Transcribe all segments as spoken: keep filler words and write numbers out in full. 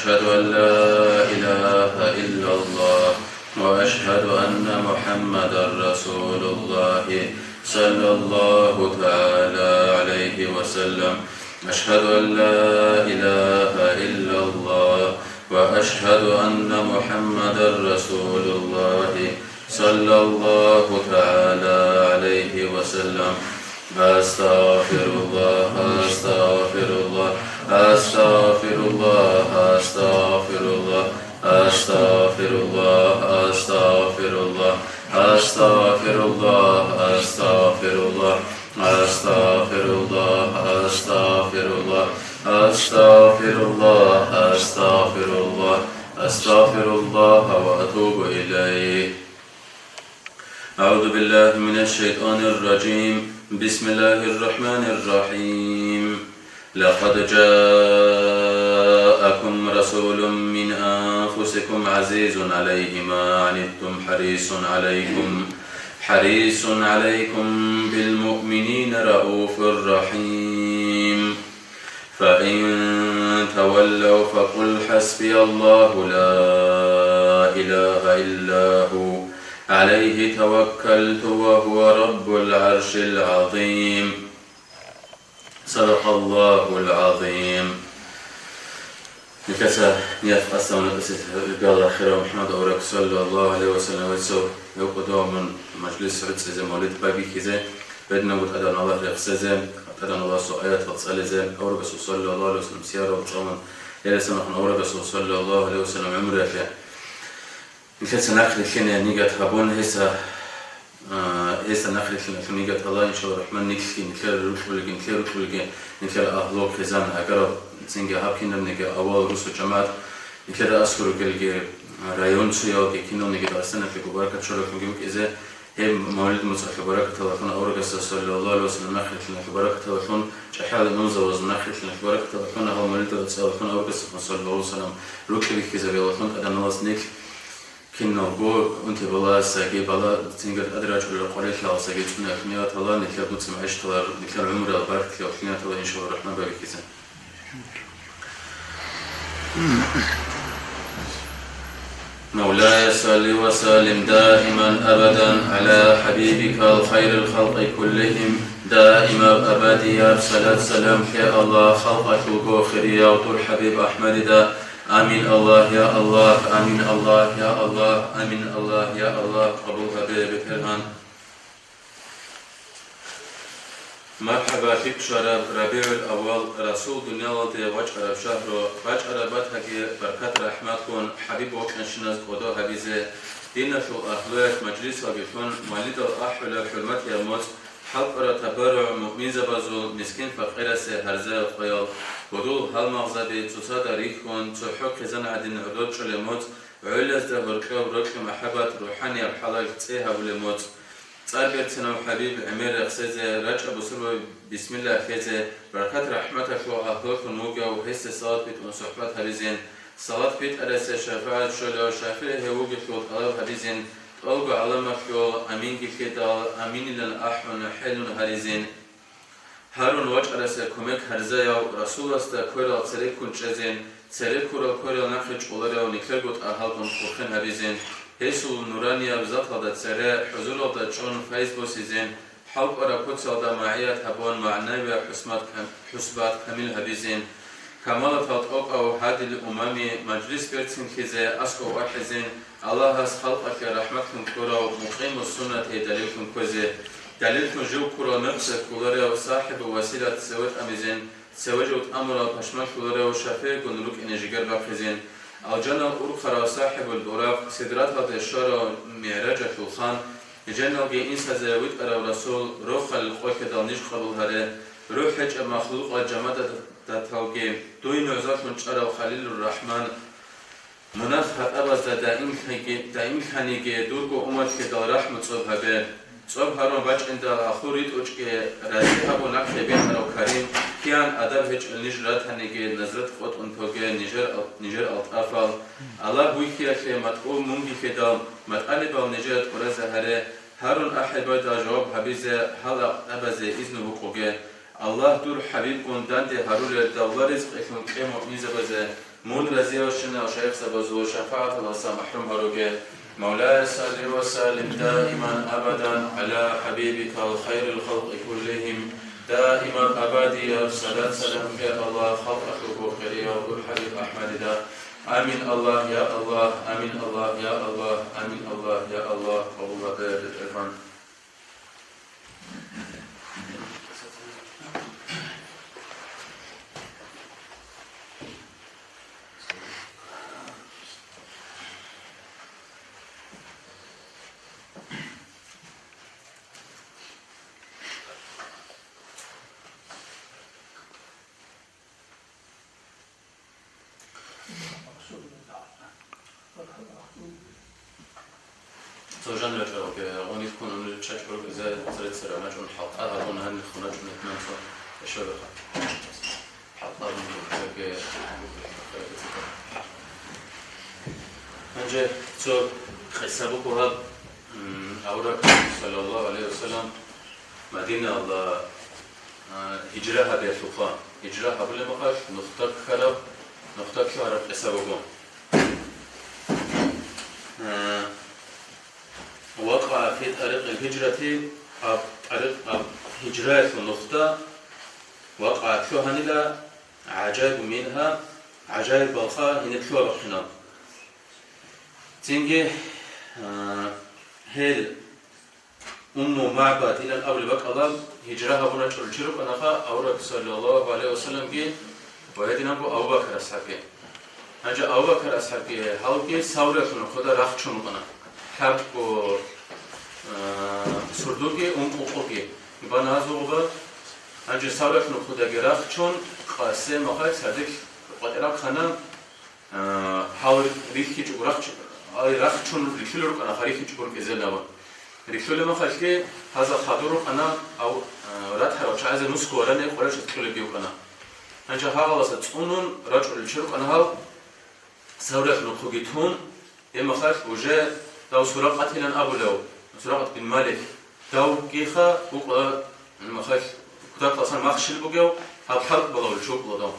أشهد أن لا إله إلا الله وأشهد أن محمدا رسول الله صلى الله تعالى عليه وسلم. أشهد أن لا إله إلا الله وأشهد أن محمدا رسول الله صلى الله تعالى عليه وسلم. أستغفر الله، أستغفر الله، أستغفر الله، أستغفر الله، أستغفر الله، أستغفر الله، أستغفر الله، أستغفر الله، أستغفر الله، أستغفر الله، أستغفر الله، أستغفر الله، أستغفر الله وأتوب إليه. أعوذ بالله من الشيطان الرجيم. بسم الله الرحمن الرحيم. لقد جاءكم رسول من أنفسكم عزيز عليه ما عنتم حريص عليكم، حريص عليكم بالمؤمنين رءوف رحيم. فإن تولوا فقل حسبي الله لا إله إلا هو عليه توكلت وهو رب العرش العظيم. صدق الله العظيم. Нилъеца ният къасд гьабуна тӀасиса ригала хирав МухӀаммад авараг саллаллагьу гӀалайгьи ва саллам вецав гьев кӀудияв мун мажлис гӀуцӀизе, мавлид байбихьизе, бединабго тӀадегӀан Аллагь рехсезе, тӀадегӀан Аллагьасул аятал цӀализе, аварагасул саллаллагьу гӀалайгьи ва саллам сиярал цӀалун, гьелдаса махун аварагасул саллаллагьу гӀалайгьи ва саллам гӀумруялъе. Нилъеца нахърилълъине нигат гьабун, гьесда, а, гьесда нахърилълъиналъул нигат гьала, иншаллагь рахӀман, нилъги, нилъер рукьулги, нилъер рукьулги, нилъер агьлу, хъизан, гьагарал, цинги гьаб кинабниги авал русул жамагӀат, нилъер аскӀор ругелги, район цоялги, киналниги Дагъистаналъе баракат щолеб ккунги букӀизе, гьеб мавлид моцӀалъул баракаталдалъун, аварагасда саллаллагьу гӀалайгьи ва саллам нахърилълъиналъул баракаталдалъун, чӀахӀиял имамзабазул нахърилълъиналъул баракаталдалъун, гьал мавлидал цӀалалъун, аварагасдехун саллаллагьу гӀалайгьи ва саллам рукьи бихьизабиялдалъун, тӀадегӀан Аллагьас нилъ киналго унтиялдасаги, бала-, цинги тӀаде рачӀунел къварилъиялдасаги цӀуниялъул нигат гьала, нилъер буцин гӀиштӀалар, нилъер гӀумруялъ баракат лъеялъул нигат гьала, иншаллагь рахӀман, байбихьизе. مولاي صل وسلم دائما أبدا على حبيبك خير الخلق كلهم، دائما أبديا صلاة سلام лъе Аллагь халкъалъулго хирияв дур ХӀабиб АхӀмадида. Амин, Аллагь, я Аллагь, амин, Аллагь, я Аллагь, амин, Аллагь, я Аллагь, къабул гьабе, бетӀергьан. МархӀаба, лъикӀ щвараб РабигӀул-аввал, Расул дуниялалде вачӀараб шагьру, бачӀараб батаги баркат-рахӀматгун ХӀабиб вокьанщиназ кӀодо гьабизе, диналъул агьлуялъ мажлисалги лъун, мавлидал ахӀулеб хӀурматияб моцӀ, хӀалкӀвараб табарругӀ муъминзабазул мискин-факъирасе гьарзаяб къоял, гьудул-гьалмагъзаби цоцазда рихьун, цохӀо хъизан гӀадин гӀодор чӀолеб моцӀ, гӀолазда гьоркьоб рокьи-махӀаббат, рухӀанияб хӀалалъ цӀе гьабулеб моцӀ. ЦӀар берцинав ХӀабиб гӀемер рехсезе, рачӀа бусурбаби бисмилла лъезе, баркат-рахӀматалъул агьлулъун вугев, гьесде салат битӀун сухӀбат гьабизин, салат битӀарасе шафагӀат щолев ШафигӀи гьев вугелъул тӀалаб гьабизин, тӀолго гӀаламалъул аминги лъидал, аминилан ахӀун, хӀелун гьаризин. Гьарун вачӀарасе кумек гьарзаяв, Расуласда кверал цереккун чӀезин, цереккурал кверал нахъе чӀоларев нилъерго тӀагьалгун хурхен гьабизин, гьесул нуранияб заталда цере хӀузуралда чӀун файз босизин, хӀалкӀвараб куцалда магӀият гьабун, магӀнави хӀусмат кам-, хӀусбат камил гьабизин, камалатал тӀокӀав гьадил умами мажлис берцинлъизе аскӀов вахӀизин, Аллагьас халкъалъе рахӀматлъун кьурав мукъиму суннатие далиллъун кквезе, далиллъун жив ккурал мекъса кколарев сахӀибу василат цеве тӀамизин, цеве жив тӀамурал пашманлъуларев шафигӀгун рукӀине жигер бахъизин, алжанал урхъарав сахӀибул буракъ, сидраталде щварав мигӀражалъул хан, жаналги инсазе витӀарав Расул, рохалил къоялъ ниж къабул гьаре, рухӀ гьечӀеб махлукъал жамадаталги, дуе нугӀзаллъун чӀарав Халилур Рахман, Мунагь-хатӀабазда даимлъиги-, даимлъаниги дурго умматлъидал рахӀму цӀоб гьабе. ЦӀоб гьарун бачӀиндал ахур ритӀучӀги рази гьабун нахъе бихьарав Карим, кигӀан адаб гьечӀел ниж ратаниги назрат къотӀун тоге нижер ал-, нижер алтӀафал. Аллагь вихьиялъе матӀу мунги лъидал, матӀалибал нижее тӀуразе гьаре, гьарун ахӀи байдал жаваб гьабизе гьал акъабазе изну гьукъуге. Аллагь, дур ХӀабибгун данде гьарулел давла ризкъилъун кье муъминзабазе мун разиявщинал шайихзабазул шафагӀаталдаса махӀрум гьаруге. مولاي صل وسلم دائما أبدا على حبيبك خير الخلق كلهم. Даимаб абадияб салат-салам кье Аллагь халкъалъулго хирияв дур ХӀабиб АхӀмадида. Амин, Аллагь, я Аллагь, амин, Аллагь, я Аллагь, амин, Аллагь, я Аллагь, къабул гьабе, БетӀергьан. Цо жаниве чӀвараго, гъунихъун унел чачӀ гӀуркӀизе церецера начӀун хӀалтӀа гьабун, гьанихъун рачӀун гьитӀинан цо эшолеха. ХӀалтӀа гьабун гьебги. Гьанже цо къиса буго гьаб, м, авараг, саллаллагьу гӀалайгьи ва саллам, Мадинаялда, а, гьижра гьабиялъухъа. Гьижра гьабулеб мехалъ нухда ккараб, нухда лъугьараб къиса буго. А, وقع في طريق الهجرة, аб тӀарикъ, аб гьижраялъул нухда وقع лъугьанила عجائب منها, гӀажаибалха гьениб лъугьа-бахъинал. Цинги, а, гьел Умму МагӀбадилан абулеб бакӀалда гьижра гьабуначӀул чи рукӀанаха авараг саллаллагьу гӀалайгьи ва салламги ва гьединабго Абу Бакр асхӀабги. Гьанже Абу Бакр асхӀабги гьалги Савриялъул нухда рахчун рукӀана. ЛъабкӀго, а, сурдуги ункъо къоги бана гьазул гъоба. Гьанже Савриялъул нухдаги рахчун, къасе мехалъ цадилъ къватӀираб хана, а, гьал рихьичӀого рахч-, гьал рахчун рихьулел рукӀана, гьал рихьичӀого рукӀизе абун. Рихьулеб мехалъги гьазда хадур рукӀана, ав-, а, ратарал чагӀазе нусго варани къварачӀа кьолебги букӀана. Гьанже гьагъаласа цӀунун рачӀунел чи рукӀана гьал Савриялъул нухги тун, гьеб мехалъ уже дав Суракъатилан абулев, Суракъат бин Малик, давгиха вукӀа, гьеб мехалъ кутакалъан махщел бугев, гьаб хӀалтӀбалавулев чи вукӀула дав.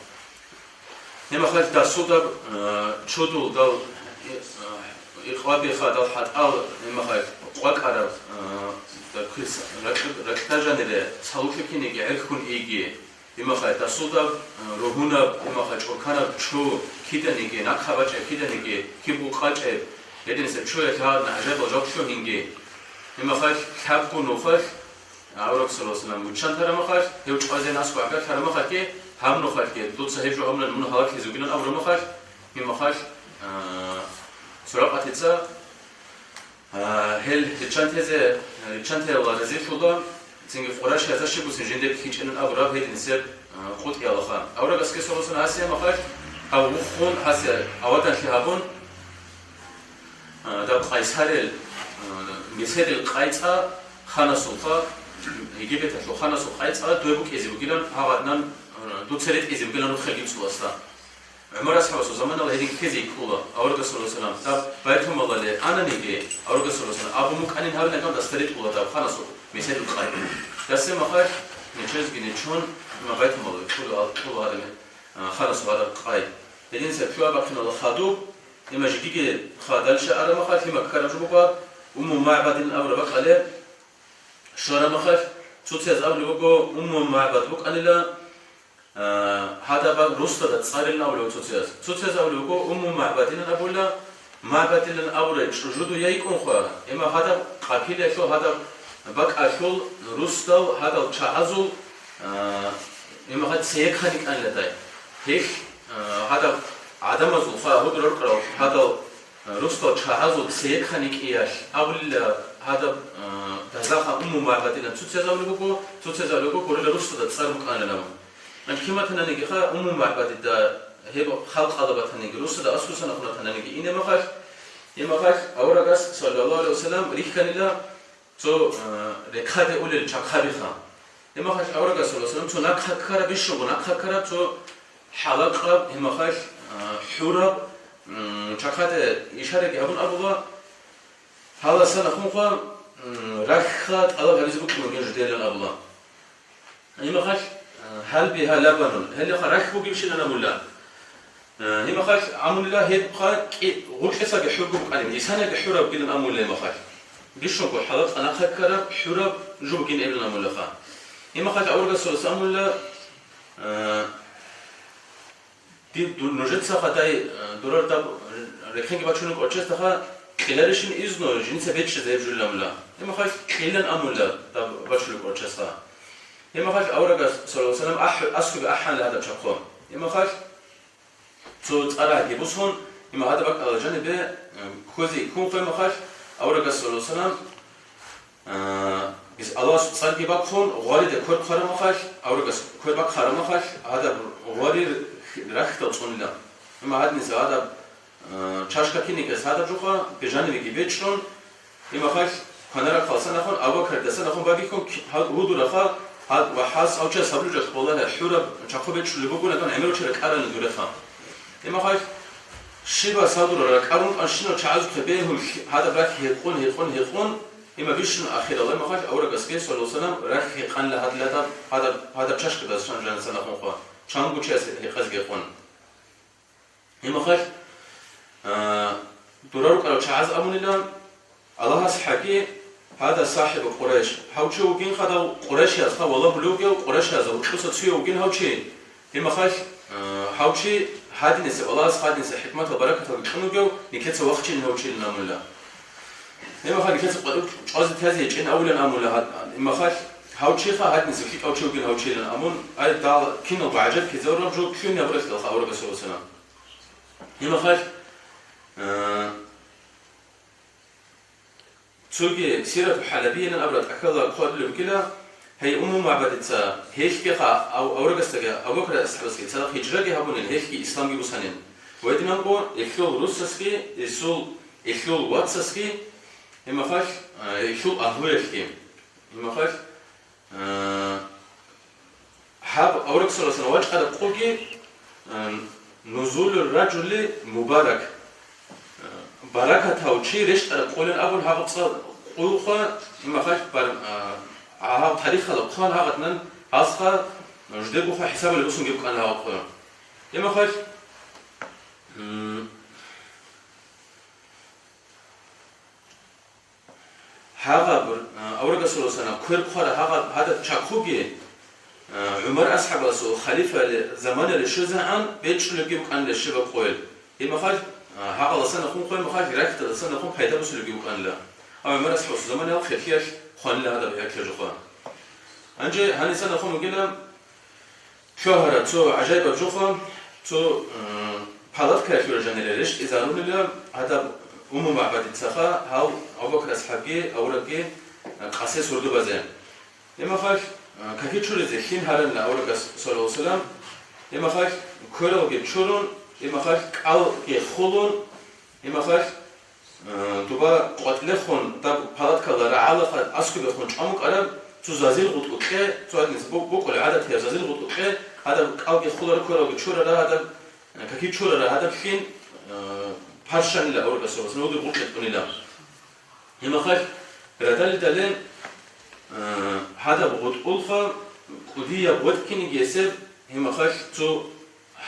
Гьеб мехалъ дасулда, а, чудул дал, а, икъвабиха дал хӀатӀал, гьеб мехалъ къвакӀараб, а, даквис ракь-, ракьда жанире цалулъе кинеги гӀерхьун иги. Имахъай дасулаб, э, ругьунаб, имахъай чӀурканаб чу киданиги, нахъа бачӀеб киданиги, киб къачӀеб, гьединса чуялъ гьагъадна гӀажаибал жал лъугьинги. Имахъай лъабго нухалъ, авараг саллаллагьу гӀалайгьи ва саллам виччан тарамахъалъ, гьев чӀвазен аскӀоб гӀагар тарамахъалъги, гьаб нухалъги, дуца гьеб жо гьабунани мун гьалаклъизе вугилан абурамахъалъ, имахъалъ, э, Суракъатица А, гьел риччантезе, риччантеялъ разилъула, цинги Къурайшазда щиб буцин жинда ккичӀилан абураб гьединсеб, а, къутӀиялаха. Аварагасги саллаллагьу гӀалайгьи ва саллам гьасие махалъ, гьав вухун гьасие аваданлъи гьабун, а, даб Къайсарил, а, Мисирил къайцӀа ханасулха, Египеталъул ханасул къайцӀа дой букӀизе бугилан, гьагъадинан, а, дуца ретӀизе бугилан рухел гицӀуласда. ГӀумар асхӀабасул заманалда гьедин ккезе ккола, аварагас саллаллагьу гӀалайгьи ва саллам, даб Байтулмалалде ананигиги, аварагас саллаллагьу гӀалайгьи ва саллам, абу мукӀанин гьабилан гьанже дасда ретӀула даб ханасул Мисирил къай. Дассе махалъ нечезги нечон, има Байтулмалалде ккола, ккола гьадин, а, ханасул гьадаб къай. Гьединса ккола бахъинала хадуб, има жигиги хадалъа ара махалъ, има ккараб жо буго, Умму МагӀбадилан абураб бакӀалде щвара махалъ, цоцияз абулеб буго, Умму МагӀбад букӀанила, А, гьадаб русдада цӀарилан абулеб цоцияз. Цоцияз абулеб буго, Умму МагӀбадилан абула, МагӀбадилан абурай чӀужу дуе йикӀунха, има гьадаб къапилаялъул, гьадаб бакӀалъул русдал гьадал чагӀазул, а, има гьад цееккани кӀаниладай. Гьелъ, а, гьадаб гӀадамазул хва гьудурал рукӀарал гьадал, а, русдал чагӀазул цееккани кӀиялъ абулила гьадаб, а, дазаха Умму МагӀбадилан цоцияз абулеб буго, цоцияз абулеб буго, гурила русдада цӀар букӀанилан абун. Гьанже кин батананигиха, Умму МагӀбадида гьеб халкъалда батаниги, русдада аскӀосан ахун батананиги ине махалъ, гьеб махалъ аварагас, саллаллагьу гӀалайгьи ва саллам, рихьанила цо, а, рекаде улел чахъабиха. Гьеб махалъ аварагас, саллаллагьу гӀалайгьи ва саллам, цо нахъа ккараб, бищунго нахъа ккараб цо хӀалакъаб, гьеб махалъ, а, хӀураб, м, чахъаде ишараги гьабун абула, гьаласан ахунха, м, рахьха тӀалаб гьабизе букӀин бугин жидерилан абула. Имахалъ Гьал бигьа лабанун, гьелеха рахь бугебщинан амула. Э, гьимахалъ амулила гьебха кӀи-, гъуркьисаги хӀургу букӀанин, исанаги хӀурабгилан амулила гьимахалъ. Бищунго хӀалакъа нахъа ккараб хӀураб жо бугин эбилан амулаха. Гьимахалъ аварагас амулила, э, Диб ду-, нужеца хадай, э, дурар даб, э, рехинги бачунеб кӀочесдаха кьеларищин изну жинца бечӀчӀизе гьеб жулламула. Гьеб мехалъ кьелан амула даб бачулеб кӀочесха. Гьеб мехалъ аварагас, саллаллагьу гӀалайгьи ва саллам, ахӀ-, аскуби ахӀанла гьадаб чахъо. Гьеб мехалъ цо цӀарагьги бусун, гьеб гьадаб бакӀалда жанибе, э, ккозе ккун хъве мехалъ, аварагас, саллаллагьу гӀалайгьи ва саллам, А, бис Аллагьасул цӀарги бахъун, гъварида квер хъвараб мехалъ, аварагас квер бахъараб мехалъ, гьадаб гъварир рахьдал цӀунила. Амма гьадниса гьадаб, а, чашка кинигес гьадаб жуха, бежанивеги бечӀчӀун, имахалъ кванараб хъалсанахун, Абу Бакардасанахун бабихьун, ки-, гьал гьудураха, гьал ва хӀас авча саблужахъ балагьа хӀураб чахъу бечӀчӀулеб бугун, гӀемеручи ракӀарани дуреха. Имахалъ щибас гьадура ракӀарун, къанщинал чагӀазухъе бегьун, гьадаб рахь гьекъун, гьекъун, гьекъун, Има бищун ахиралай махалъ аварагасги, саллаллагьу гӀалайгьи ва саллам, рахь гьекъанила гьадилатаб, гьадаб, гьадаб чашкадас шан жаниса нахун хъва, чанго чияс гьекъез гьекъон. Имахалъ, а, дура рукӀарал чагӀаз абунила, Аллагьас хӀаги, гьада сахӀибу Къурайш, гьав чи вугин хадав Къурайшиязха валагьулев вугев, Къурайшиязда гьоркьоса цуяв вугин гьав чи. Гьеб мехалъ, э, гьав чи гьадинасеб Аллагьас гьадинаса хӀикматал баракаталги кьун вугев, никеца вахчилин гьав чилин амула. Гьеб мехалъ никеца къватӀив чӀвазе тязе гьечӀин авулан амула гьад-, гьеб мехалъ гьав чиха гьадинаса лъикӀав чи вугин гьав чилин амун, ай дал киналго гӀажаб ккезарураб жо ккун гьабуралъ далха аварагасуласана. Гьеб мехалъ, э, Цоги Сирату ХӀалабиялъан абураб тӀахьалда хъвалулеб бугила, гьей Умму МагӀбадица, гьелъгиха ав-, аварагасдаги Абу Бакр асхӀабасги цадахъ гьижраги гьабунин, гьелъги исламги бусанин. Ва гьединанго гьелъул русасги, гьесул, гьелъул вацасги, гьеб мехалъ, а, гьелъул агьлуялъги. Гьеб мехалъ, А, гьаб авараг саллаллагьу гӀалайгьи ва саллам вачӀараб къоги, а, нузулур ражули мубарак, а, баракатав чи рещтӀараб къолин абун гьаб цӀа къулухъа, имахалъ бар-, а, гьаб тарихалда хъван гьагъаднан гьасха ждегоха хӀисабали бусунги букӀана гьаб къо. Имахалъ, м, Гьагъаб, а, аварагасул сана квер хъвара гьагъаб гьадаб чахъуги, а, ГӀумар асхӀабасул халифали заманали щвезегӀан бечӀчӀулебги букӀанила щибаб къойил. Гьеб мехалъ, а, гьагъаласан ахун хъвай мехалъ, рахьдаласан ахун пайда босулебги букӀанила. Ва ГӀумар асхӀабасул заманалъ херлъиялъ хъванила гьадаб гьеклъа жухъа. Гьанже гьанисан ахун вугила, Лъугьара цо гӀажаибаб жуха, цо, э, палаткаялъура жанира рещтӀизарунила гьадаб Умму МагӀбадицаха гьав Абу Бакр асхӀабги аварагги, э, къасе сордо базе. Гьеб мехалъ, э, каки чуризе лъим гьаранила аварагас, саллаллагьу гӀалайгьи ва саллам. Гьеб мехалъ квералги чурун, гьеб мехалъ кӀалги хулун, гьеб мехалъ Э, дуба къватӀлехун даб палаткала рагӀалаха аскӀобехун чӀван букӀараб, цо зазил гъутӀукье, цо гьадинас бу-, букӀули гӀадатияб зазил гъутӀукье, гьадаб кӀалги хулара квералги чурара гьадаб, э, каки чурара гьадаб лъин, э, паршанила аварагасул, ва сунудир гъутӀлъи тӀунила. Гьеб мехалъ радалидале, э, гьадаб гъутӀулха кӀудияб гъветӀ киниги эсеб, гьеб мехалъ цо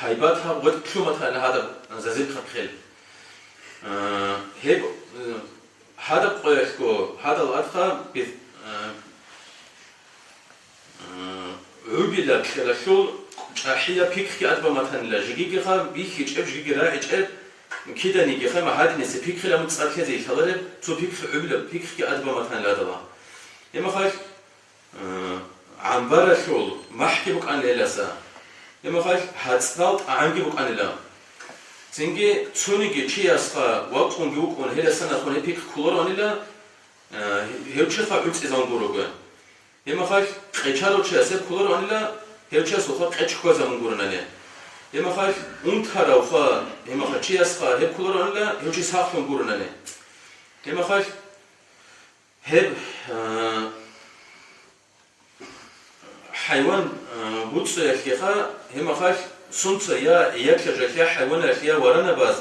гьайбат гьаб гъветӀ лъуматана гьадаб зазил хъахъел. Э, гьеб, э, гьадаб къоялъго гьадал адха бис-, э, э, гӀубилаб кьелалъул чӀахӀияб пикхги адбаматанила, жигигиха бихьичӀеб, жигиги рагӀичӀеб, киданигиха гьадинасе пикхила муцӀ цӀар лъезе илъалареб, цо пикх гӀубилаб пикхги адбаматанила гьадала. Гьеб мехалъ, Э, гӀамбаралъул махӀги букӀанила гьеласа. Гьеб мехалъ гьацӀал тӀагӀамги букӀанила. Цинги цониги чиясха вакъунги вукӀун гьеласан ахун гьеб пихъ кколароанила, э, гьев чиха гӀуцӀизавун гурого. Гьеб мехалъ къечарав чияс гьеб кколароанила, гьев чиясулха къеч хьвазавун гуронали. Гьеб мехалъ унтаравха, гьеб мехалъ чиясха гьеб кколароанила, гьев чи сахлъун гуронали. Гьеб мехалъ Гьеб, а, хӀайван, а, буцӀцӀиялъеха, гьеб мехалъ сунца я яклъа жалъя хӀайваналъе я варанабаз,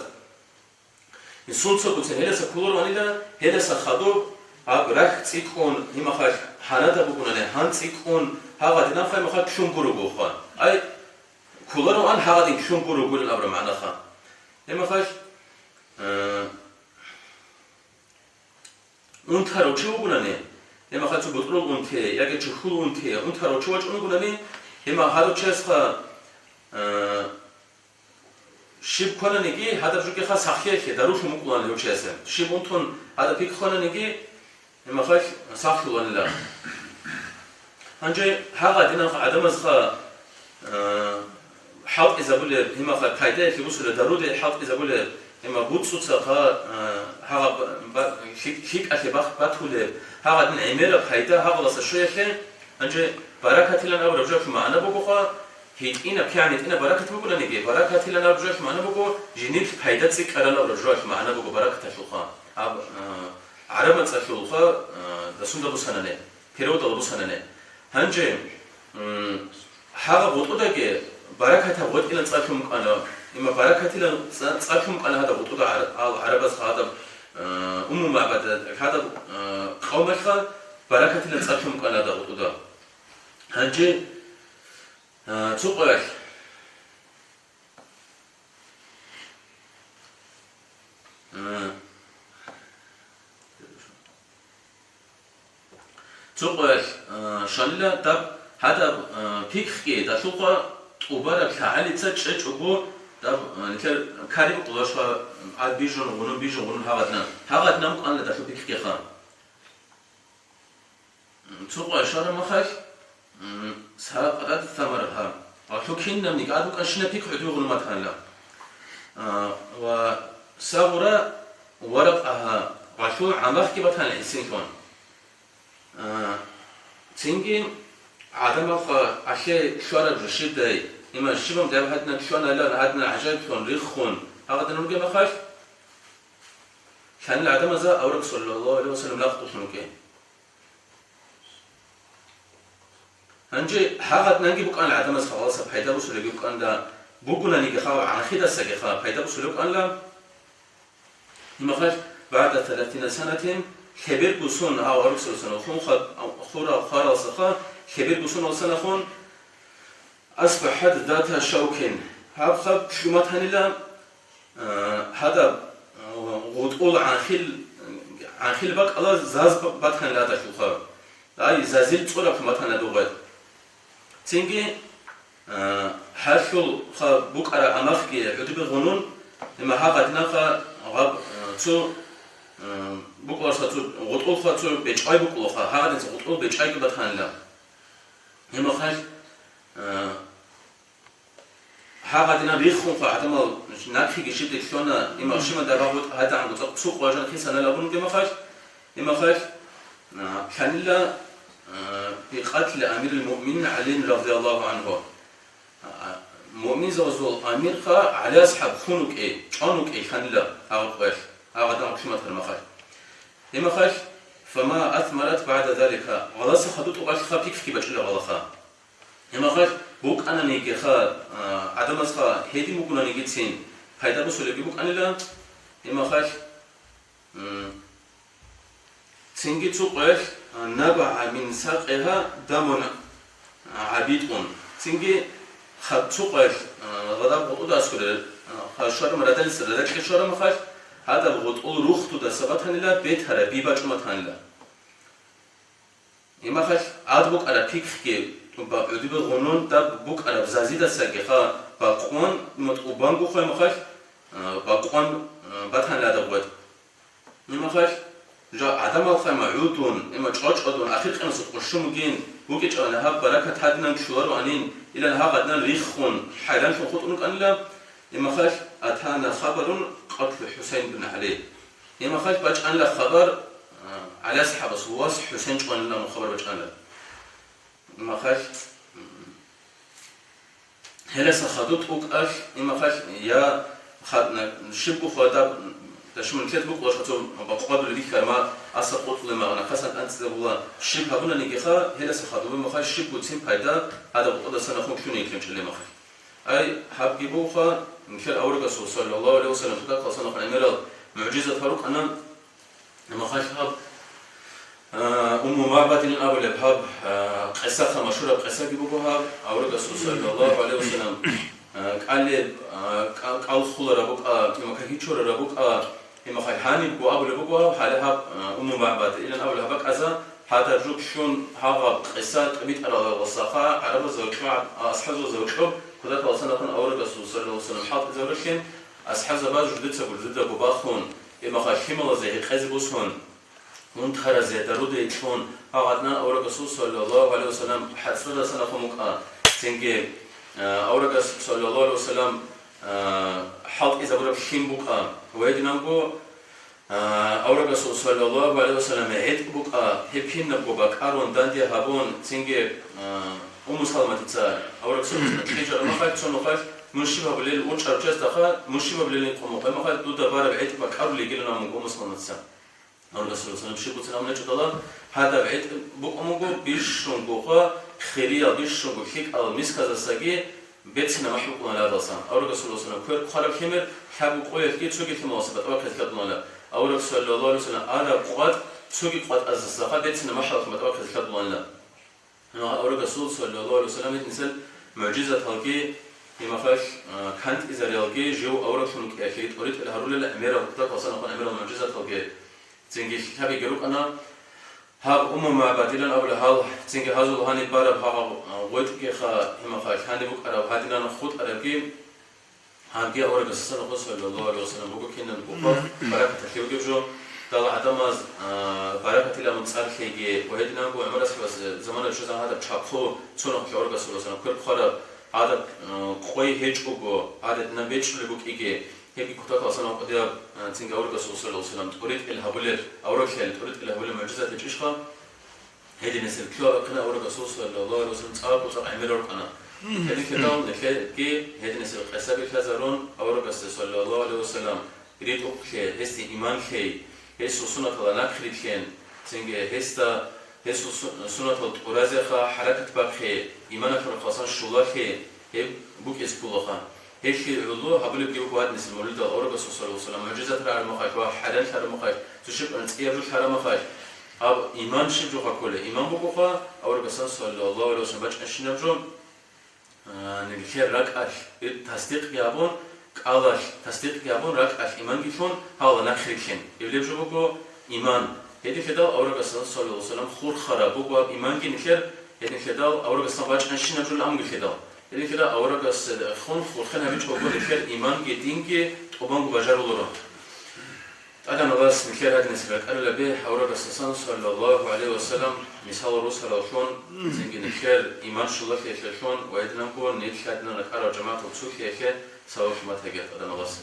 сунцагоцин гьеласа кколароанила, гьеласа хадуб, Гьаб рахь цӀикӀкӀун, гьимахалъ гьанада бугунани, гьан цӀикӀкӀун, гьагъадинабха гьимахалъ лъун гуругоха. Ай, кколароан гьагъадин лъун гуругулин абураб магӀнаха. Гьимахалъ, э, унтарав чи вугунани, гьимахалъ цо бутӀрул унти, яги чухьул унти, унтарав чи вачӀун вугунани, гьима гьадав чиясха, э, щиб квананиги, гьадаб жугеха сахлъиялъе дарулъун букӀулан гьев чиясе. Щиб унтун гьадаб пикру квананиги, гьимахалъ сахлъуланила. Гьанже гьагъадинаб гӀадамазха, э, хӀалтӀизабулеб, гьимахалъ пайдаялъе бусулеб даруде хӀалтӀизабулеб, гьима буцӀцӀуцаха, э, гьагъаб ба-, ба-, лъи-, лъикӀалъе бах-, батулеб, гьагъадин гӀемераб пайда гьагъаласа щвеялъе, гьанже баракатилан абураб жоялъул магӀна бугоха, гьитӀинаб, кигӀан гьитӀинаб баракат бугунаниги, баракатилан абураб жоялъул магӀна буго, жиндилъ пайда цӀикӀкӀарал абураб жоялъул магӀна буго баракаталъулха. Аб-, а, гӀараб мацӀалъулха, а, дасунда бусанани, переводала бусанани. Гьанже, м, гьагъаб гъутӀудаги баракатаб гъветӀилан цӀалъун букӀана. Има баракатилан цӀа-, цӀалъун букӀана гьадаб гъутӀуда гӀар-, ал гӀарабазха гьадаб, а, Умму МагӀбада, гьадаб, а, къавмалъха баракатилан цӀалъун букӀана гьадаб гъутӀуда. Гьанже, а, цо къоялъ, а, цо къоялъ, а, шалила даб гьадаб, а, пикхги далъухъа тӀубараб лъагӀалица чӀечӀого даб, а, нилъер кари букӀулаша, а, бижун гъунун, бижун гъунун гьагъадна. Гьагъадна букӀанила далъу пикхгиха. Цо къоялъ шара махалъ, м, саракъатат самаргьа, гъалъу кинабниги гӀад букӀанщина пикхӀу дугъун батанила. А, ва сагъура варакъагьа, гъалъу гӀамахги батанила гӀисинлъун. А, цинги гӀадамалха гӀалъе лъуараб жо щибдай, има щибан даб гьадинаб лъуанайилан гьадинаб гӀажаиблъун, риххун, гьагъадин ругеб махалъ, лъанил гӀадамаза авраг саллаллагьу гӀалайгьи ва саллам лакъулъун вукӀин. Гьанже гьагъадинанги букӀана гӀадамаз халалса пайда бусулеб букӀанила, бугунаниги хабар гӀанхидасаги ха пайда бусулеб букӀанила. Имахалъ, багӀда саласина санатин, лъеберго сон гьав гьарусаласан хун ха-, хура-, хваралсаха, лъеберго сон алсанахун, асбахӀат зата шавкин, гьаб хаб лъуматанила, а, гьадаб, а, гъутӀул гӀанхил, гӀанхил бакӀала заз ба-, батанила гьадалъулха. Ай, зазил цӀураб батана дугъай. Цинги, а, гьалъул ха букӀараб амахги гӀодобе гъунун, има гьагъадинабха гъаб, а, цо, а, букӀарса цо, гъутӀулха цо бечӀвай букӀулаха, гьагъадинца гъутӀул бечӀвайги батанила. Имахалъ, а, гьагъадинаб риххунха гӀадамал нахъеги щиб лъуна, имам Шиман дагьаб гьадагӀан гуцӀа цукъ важан хисанал абун бугеб махалъ, имахалъ, а, лъанила, а, бикъатли амирил муъминин ГӀалин радияллагьу гӀанху. А, муъминзабазул амирха ГӀали асхӀаб хун вукӀи, чӀван вукӀи лъанила гьагъаб къоялъ, гьагъадагӀаб лъиматар махалъ. Имахалъ, фама асмарат багӀда залика, гъаласа хадуб тӀубалъха пикхги бачӀила гъалаха. Имахалъ букӀананигиха, а, гӀадамазха гьедин бугунанигицин пайда бусулебги букӀанила, имахалъ, м, цинги цо къоялъ, а, набагӀа мин сакъигьа дамун гӀабитӀун. Цинги хаб цо къоялъ, а, гъадаб гъутӀуда аскуре, а, ха шварам радалиса радакье шварамахалъ, гьадаб гъутӀул рухтудаса батанила бетара би бачӀуматанила. Имахалъ гӀад букӀараб пикхги тӀубан гӀодобе гъунун, даб букӀараб зазидасагиха бакъун, има тӀубангухъа имахалъ, а, бакъун, а, батанила гъветӀ. Имахалъ жа гӀадамалха има гӀудун, има чӀвачӀвадун, ахир къиямасеб къурщун бугин, букӀичӀани гьаб баракат гьадинан лъугьароанин, илан гьагъадинан риххун, хӀайранлъун хутӀун рукӀанила, имахалъ атана хабарун къатлу ХӀусейн бин ГӀали. Имахалъ бачӀанила хабар, а, ГӀали асхӀабас вас ХӀусейн чӀванилан хабар бачӀанила. Имахалъ, м, гьеласа хадуб тӀукӀалъ, имахалъ я хадна, щибго хвадаб, дашман лъет букӀла хацо бакъвадулеб бихьарма, аса къотӀулеб магӀна, хасан анцӀила була, щиб гьабунанигиха, гьеласа хадуб имахалъ щибгоцин пайда гьадаб къотӀудасан ахун лъугьине ккун чӀолемахалъ. Ай, гьабги бугоха, нилъер аварагасул, саллаллагьу гӀалайгьи ва саллам, тутакалсанахъ гӀемерал мугӀжизат гьарукъана, имахалъ гьаб А, Умму МагӀбадилан абулеб гьаб, а, къисаха, машгьураб къисаги буго гьаб, аварагасул саллаллагьу гӀалайгьи вассалам, а, кӀалеб, а, кӀал-, кӀал хулараб букӀа, имаха гьичурараб букӀа, имаха гьанибго абулеб буго гьаб, гьале гьаб, а, Умму МагӀбадилан абулеб гьаб бакӀаза, гьадаб жо ккун гьагъаб къиса тӀибитӀаралдасаха, гӀарабазул кьо-, асхӀабзабазул кьоб, кутакаласан ахун аварагасул саллаллагьу гӀалайгьи вассалам хӀалтӀизарулъин, асхӀабзабаз жудецаго жидедаго бахун, имаха лъималазе гьекъезе босун, унтаразе даруде итлъун, гьагъадинан аварагасул саллаллагьу гӀалайгьи вассалам хӀацӀцӀадасан ахун букӀа, цинги, а, аварагас саллаллагьу гӀалайгьи вассалам, а, хӀалтӀизабураб лъим букӀа. Ва гьединанго, а, аварагасул саллаллагьу гӀалайгьи вассалам гӀетӀ букӀа, гьеб кинабго бакӀарун, данде гьабун, цинги, а, Умму Саламатица аварагасул кьижараб махалъ, цо нухалъ, мун щиб гьабулел, урчӀарав чиясдаха, мун щиб гьабулел инкъо мухъе махалъ, дуда бараб гӀетӀ бакӀарулей йигилан абун буго Умму Саламатица. Аварагасул саллаллагьу гӀалайгьи вассалам щиб буцин абуна чӀудала, гьадаб гӀетӀ букӀун буго бищунго хириял, бищунго лъикӀал мисказдасаги берцинаб махӀ букӀунаан гьадасан. Аварагасул саллаллагьу гӀалайгьи вассалам квер хъвараб лъимер лъабго къоялъги цоги лъималаздаса батӀа бахъизе лъаб бугилан. Авараг саллаллагьу гӀалайгьи вассалам араб къватӀ цоги къватӀаздасаха берцинаб махӀалъ батӀа бахъизе лъаб бугилан. Гьанже аварагасул саллаллагьу гӀалайгьи вассалам гьединисел мугӀжизаталги, имахалъ, а, кантӀизариялги жив авараглъун вукӀиялъе тӀоритӀел гьарулел гӀемерал, кутакаласан ахун гӀемерал мугӀжизаталги цинги лъабиги рукӀана. Гьаб Умму МагӀбадилан абулеб гьал, цинги гьазул гьаниб бараб гьагъаб, а, гъветӀгиха, имахалъ гьаниб букӀараб гьадинан хутӀарабги, гьабги аварагасдасан ахун саллаллагьу гӀалайгьи вассалам буго кинабго баракаталъе вугеб жо. Дала гӀадамаз, а, баракатилан цӀар лъейги, ва гьединанго ГӀумар асхӀабас замана щвезегӀан гьадаб чахъу цо нухалъ аварагасул саллаллагьу гӀалайгьи вассалам квер хъвараб гьадаб, м, къой гьечӀого, гьадаб динан бечӀчӀулеб букӀиги, гьебги кутакаласан гьадинаб, а, цинги аварагасул саллаллагьу гӀалайгьи вассалам тӀоритӀел гьабулел, авараглъиялъе тӀоритӀел гьабулел мугӀжизат гьечӀищха? Гьединасел кьола бахъина аварагасул саллаллагьу гӀалайгьи вассалам цӀакъ-цӀакъ гӀемер рукӀана. Гьединлъидал нилъеги гьединасел къисаби лъазарун, аварагасда саллаллагьу гӀалайгьи вассалам ритӀухълъи, гьесде иман лъей, гьесул суннаталда нахърилълъин, цинги гьесда, гьесул су-, суннатал тӀуразеха хӀаракат бахъи, иманалъул рахъалсан щулалъи, гьеб букӀизе кколаха. Гьелъие гӀоло гьабулебги буго гьадинасел мавлидал аварагасул саллаллагьу гӀалайгьи вассалам мугӀжизат рагӀараб махалъ ва хӀаран лъараб махалъ, цо щиб цӀияб жо лъараб махалъ. Гьаб иман щиб жоха кколеб? Иман бугоха аварагасдасан саллаллагьу гӀалайгьи вассалам бачӀанщинаб жо, а, нилъер ракӀалъ тасдикъги гьабун, кӀалалъ тасдикъги гьабун, ракӀалъ иманги лъун, гьалда нахърилълъин. Гьеб жо буго иман. Гьединлъидал аварагасдасан саллаллагьу гӀалайгьи вассалам хурхараб буго гьаб иманги нилъер, гьединлъидал аварагасдасан бачӀанщинаб жо амгилъидал. Гьединлъидал аварагасдехун хурхен гьабичӀого нилъер иманги динги тӀубанго бажаруларо. ТӀадегӀанас нилъер гьадинасел ракӀарилаби, аварагасдасан саллаллагьу гӀалайгьи вассалам мисал росараллъун, цинги нилъер иман щулалъиялъулъун ва гьединанго нилъ гьадинан ракӀарал жамагӀатал цолъиялъе саваб-хӀурмат гьабеян ТӀадегӀанас.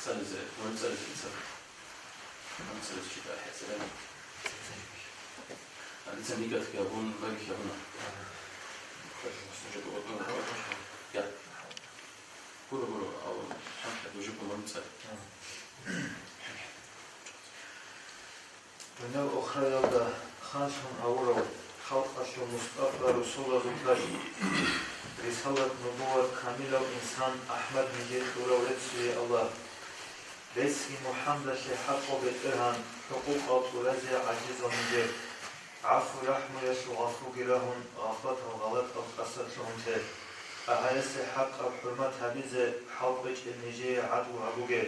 Цализе, ван цализе, цализе. Ван цализе читӀа хӀецӀилан. Алица нигатги абун, баги хӀабуна. Я. Гуро, гуро, ав, хӀанкьа дужи гуман цӀа. Дуниял охраялда ханлъун гьавурав халкъалъул Мустафа Расулазул таж, рисалат-нубуват камилав инсан АхӀмад нижер кьурав реццуе Аллагь. Реццги МухӀаммадалъе хӀакъав БетӀергьан, хӀукъукъал тӀуразеял гӀажизал нижер. ГӀафу-рахӀмуялъул гъафуги рагьун, гъафлатал гъалатӀал тӀаса лъугьун те. ТӀагьаясе хӀакъаб хӀурмат гьабизе хӀал кьечӀел нижее гӀадлу гьабуге.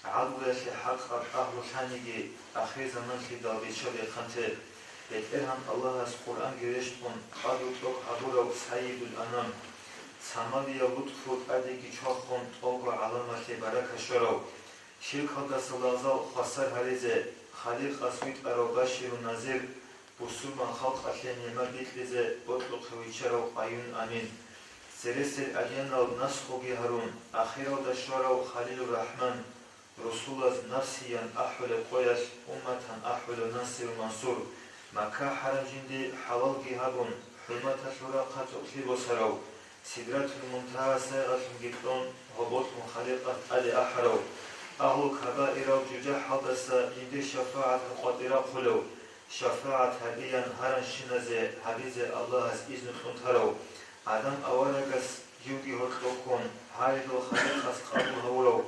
ГӀадлуялъе хӀакъаб агьлу лъаниги, ахирзаманлъидал бичча-бехъан те. БетӀергьан Аллагьас Къуръанги рещтӀун, къадру тӀокӀ гьабурав Сайидул Анам, самавияб лутфу тӀадеги чвахун, тӀолго гӀаламалъе барака щварав, ширкалдаса лагъзал хвасар гьаризе, Халикъас витӀарав Баширун Назир, бусурман халкъалъе нигӀмат бикьизе бокьухъе виччарав Къаюм Амин. Цересел адянал насхуги гьарун, ахиралда щварав Халилур Рахман, русулаз нафсиян ахӀулеб къоялъ умматан ахӀулев Насиру Мансур, Макка хӀарам жинде хӀалалги гьабун, хӀурматалъул рахъа цӀокӀлъи босарав, Сидратул Мунтагьа сайгъалъунги кьун, гьоболлъун Халикъат тӀаде ахӀарав, агьлу кабаирал жужахӀалдаса жиндир шафагӀат ракъватӀи рахъулев, шафагӀат гьабиян гьаранщиназе гьабизе Аллагьас изну кьун тарав, Адам аварагас живги гьоркьохъун, гьаридал халикъас къабул гьавурав,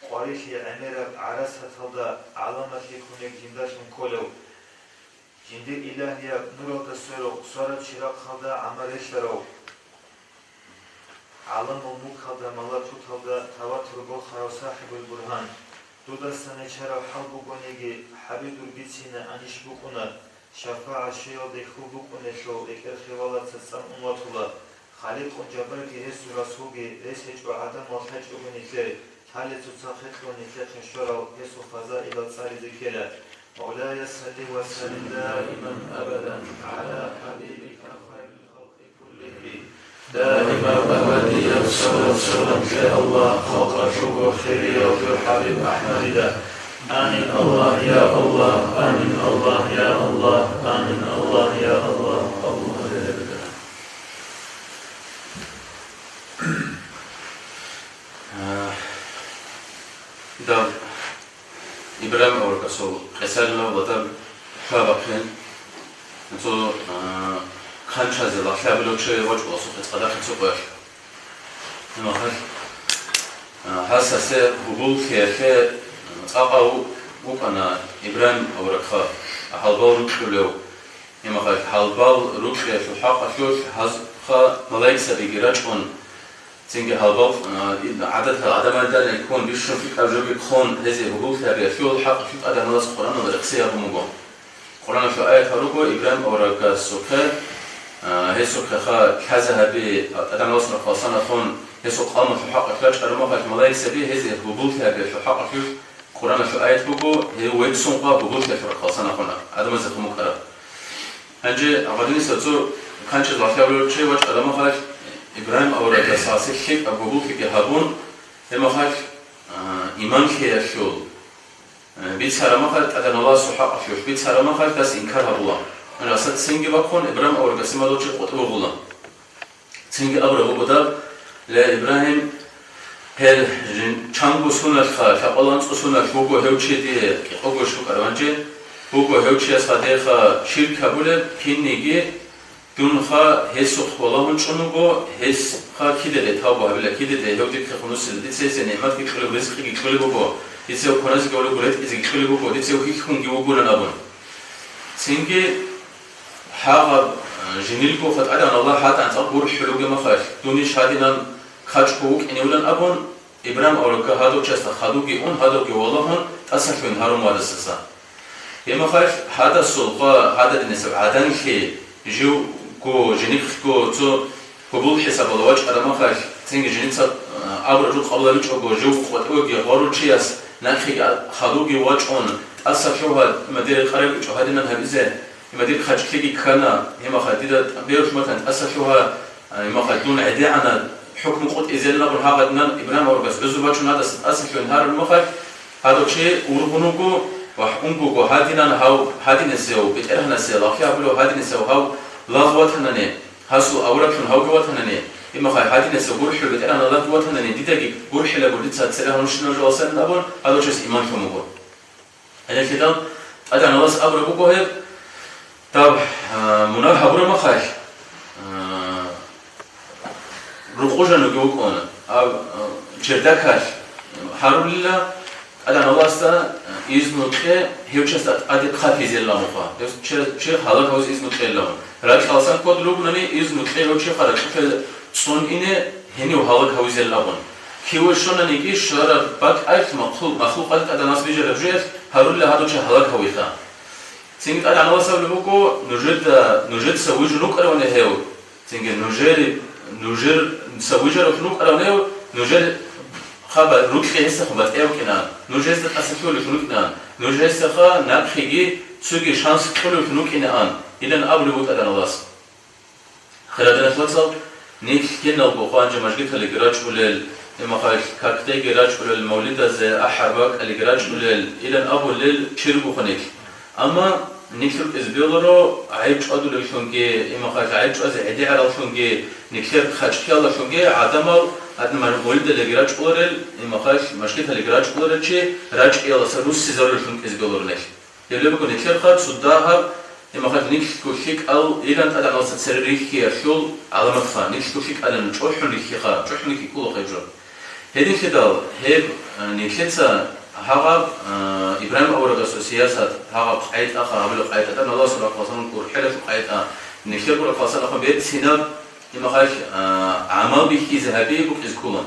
къварилъи гӀемераб гӀарасаталда гӀаламалъи кумек жиндалъун кколев, жиндир илагьияб нуралда сверухъ сараб чирахъалда гӀамал релълъарав, гӀаламул мулкалда, малакуталда таватур борхарав сахӀибул бургьан, дудасан нечараб хӀал бугониги, гьабидур бицине анищ букӀуна, шафагӀат щвеялде хьул букӀунелъул рекӀел хирвалаца цӀан ун ватула, Халикъун жабарги гьесул расулги рес гьечӀо гӀадамал лъачӀого нилъер, лъалел цоцахъе кьун нилъехъе щварал гьесул фазаилал цӀализе ккела. مولاي صل وسلم دائما أبدا على حبيبك خير الخلق كلهم. دائما أبديا صلاة سلام لله، خلق شكر خير يا حبيب أحمد. آمين الله يا الله، آمين الله يا الله، آمين الله يا الله، الله لا إله إلا الله. Дав Ибрагьим аварагасул къисарилав ва дав хӀвабахъин цо, а, хъанчазе лагълъи гьабулев чи вачӀула сухъе цӀадахъе цо къоялъ. Гьеб мехалъ, а, гьас гьасие гьоболлъиялъе, а, цӀакъав вукӀана Ибрагьим аварагха, гьалбал рукьулев. Гьеб мехалъ гьалбал рукьиялъул хӀакъалъулъ гьасухъа малаикзабиги рачӀун, цинги гьалбал, а, гӀадатал гӀадамалда ккун бищун лъикӀаб жоги хъун, гьезие гьоболлъи гьабиялъул хӀакъалъулъ ТӀадегӀанас Къуръаналда рехсей гьабун буго. Къуръаналъул аят гьаруго Ибрагьим аварагасухъе, а, гьесухъеха лъазе гьаби, а, ТӀадегӀанас рахъалсан ахун, гьесул къавмалъул хӀакъалъулъ рачӀараб мехалъ малаикзаби гьезие гьоболлъи гьабиялъул хӀакъалъулъ Къуръаналъул аят буго, гьев веццун къван гьоболлъиялъул рахъалсан ахун гӀадамазехун букӀараб. Гьанже гьадиниса цо хъанчаз лагълъи гьабулев чи вачӀараб мехалъ, Ибрагьим аварагас гьасе лъикӀаб гьоболлъиги гьабун, гьеб мехалъ, а, иман лъеялъул, а, бицараб мехалъ, ТӀадегӀанасул хӀакъалъулъ бицараб мехалъ, дас инкар гьабула. Гьанже гьасда цинги бахъун, Ибрагьим аварагасде гьадав чи къотӀи вугъула. Цинги абураб буго даб: «Ле, Ибрагьим, гьел жин-, чанго суналъха, лъабкъоялда анцӀго суналъ вуго гьев чи дие кӀикъого иш букӀараб гьанже, вуго гьев чиясха диеха ширк гьабулеб, кинниги дунха гьесухъ валагьун чӀун вуго, гьесха кидаде тавба гьабила, кидаде гьев дихъе хунусила, дица гьесие нигӀматги кьолеб, ризкъиги кьолеб буго, дица гьев кваназеги вуго, ретӀизеги кьолеб буго, дица гьев хьихьунги вугилан», – абун. Цинги гьагъаб, э, жинилго хатӀадан Аллагь гьатӀан цӀакъ гурхӀулев вугеб мехалъ, дун иш гьадинан качӀго вукӀиневилан абун, Ибрагьим аварагас гьадав чиясда хадуги ун, гьадавги валагьун, тӀасалъугьин гьарун вадасаса. Гьеб мехалъ гьадасул ва гьададинасеб гӀаданлъи живго, жинихъго цо гьобол хӀисабалда вачӀараб мехалъ, цинги жинца, а, абураб жо къабул гьабичӀого, жив къватӀивеги гъорул чияс нахъеги а-, хадуги вачӀун, тӀаса лъугьа, имадир рекъараб гьечӀо гьадинан гьабизе, имадир хъачӀлъиги ккана, гьеб мехалъ дида тӀ-, беру хӀуматан тӀаса лъугьа, а, гьеб мехалъ дун гӀедегӀанаб хӀукму къотӀизелин абун гьагъадинан Ибрагьим аварагас гӀузру бачун гьадаса тӀаса лъугьин гьарун мехалъ, гьадав чи ургъун вуго ва унгого гьадинан гьав гьадинасев, БетӀергьанасе лагълъи гьабулев гьадинасев гьав лагъ ватанани, гьасул авараглъун гьавги ватанани, имахъай гьадинасев гурхӀул БетӀергьанас лагъ ватанани, дидаги гурхӀила гур дица цере гьанущинал жаласан абун, гьадав чияс иман лъун вуго. Гьелъидал ТӀадегӀанас абураб буго гьеб, даб, а, мунагь гьабураб мехалъ, а, рукъужануги вукӀун, а, а, чердакалъ гьарулила, ТӀадегӀанасда изну кье гьев чиясда тӀаде хъатизелла муха. Гьев чи, чи гьалаг гьавуз изну кьелла мун. Ракьалсан кодулев вугони, изну кье гьев чи харакьулъе цӀун ине гьенив гьалаг гьавизелла абун. Киве щонаниги, щвараб бакӀалъ махлу-, махлукъалда ТӀадегӀанас бижараб жоялъ гьарулила гьадав чи гьалаг гьавиха. Цинги ТӀадегӀанас абулеб буго, нужеда, нужеца вижун вукӀаравани гьев, цинги нужер, нужеца вижаравлъун вукӀаравани гьев, нужер хабар рукьи гьесдехун батӀияб букӀинаан, нуж гьесда тӀаса лъугьулевлъун вукӀинаан, нуж гьесдаха нахъеги цоги шанс кьолевлъун вукӀинаан, илан абулеб буго ТӀадегӀанас. Хириял диналъул вацал, нилъ киналго гьанже мажгиталиги рачӀулел, имахъалъ какдеги рачӀулел, мавлидазе ахӀар бакӀалиги рачӀулел, илан абулел чи ругоха нилъ. Амма нилъ рукӀизе бегьуларо гӀайиб чӀвадулевлъунги, имахъалъ гӀайиб чӀвазе гӀедегӀараллъунги, нилъер хъачӀкиялдалъунги гӀадамал гьадин мавлидалиги рачӀуларел, имахъалъ мажгиталиги рачӀуларел чи рачӀиялдаса руссизарулевлъун рукӀизе бегьуларо нилъ. Гьеб буго нилъерха цо дагьаб Гьеб мехалъ нилъго лъикӀал илан ТӀадегӀанасда цере рихьиялъул гӀаламатха, нилъго лъикӀалан чӀухӀун рихьиха, чӀухӀун рихьи ккола гьеб жо. Гьединлъидал гьеб, а, нилъеца гьагъаб, а, Ибрагьим аварагасул сиясат, гьагъаб къайтӀаха, гьабулеб къайтӀа, тӀад Аллагьасул рахъалъан гурхӀелалъул къайтӀа, нилъер гурхӀалъан ахун берцинаб, гьеб мехалъ, а, гӀамал бихьизе гьабиги букӀизе ккола.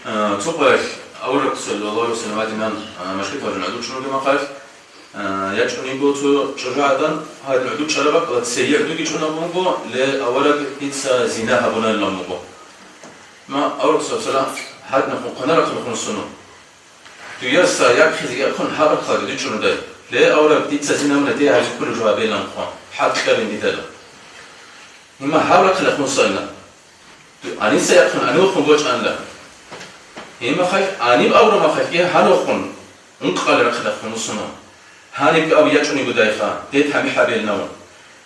А, цо къоялъ авараг саллаллагьу гӀалайгьи вассалам гьадинан, а, машгиталъун гӀодов чӀун ругеб мехалъ, а, ячӀун йиго цо чӀужугӀадан, гьадин гӀодов чӀараб бакӀалда цее гӀодовги чӀун абун буго, ле, авараг, дица зина гьабунарин абун буго. Ма, авараг саллаллагьу гӀалайгьи вассалам, гьадинаб хъван-, хъванарахъалахун суну. Дуяса яхъизе яхъун гьаб рахъалда дичӀундай. Ле, авараг, дица зина гьабуна, дие гьабизе кколеб жо гьабейилан хъван, хӀакъ кьабин дидала. Гьеб мехалъ гьаб рахъалахун суна. Гьаниса яхъун гьанивехун бачӀанила. Гьеб мехалъ гьаниб абураб мехалъги гьанивехун ункъабилеб рахъалахун вуссуна. Гьанибги абун ячӀун йигодайха, дие тамихӀ гьабейилан абун.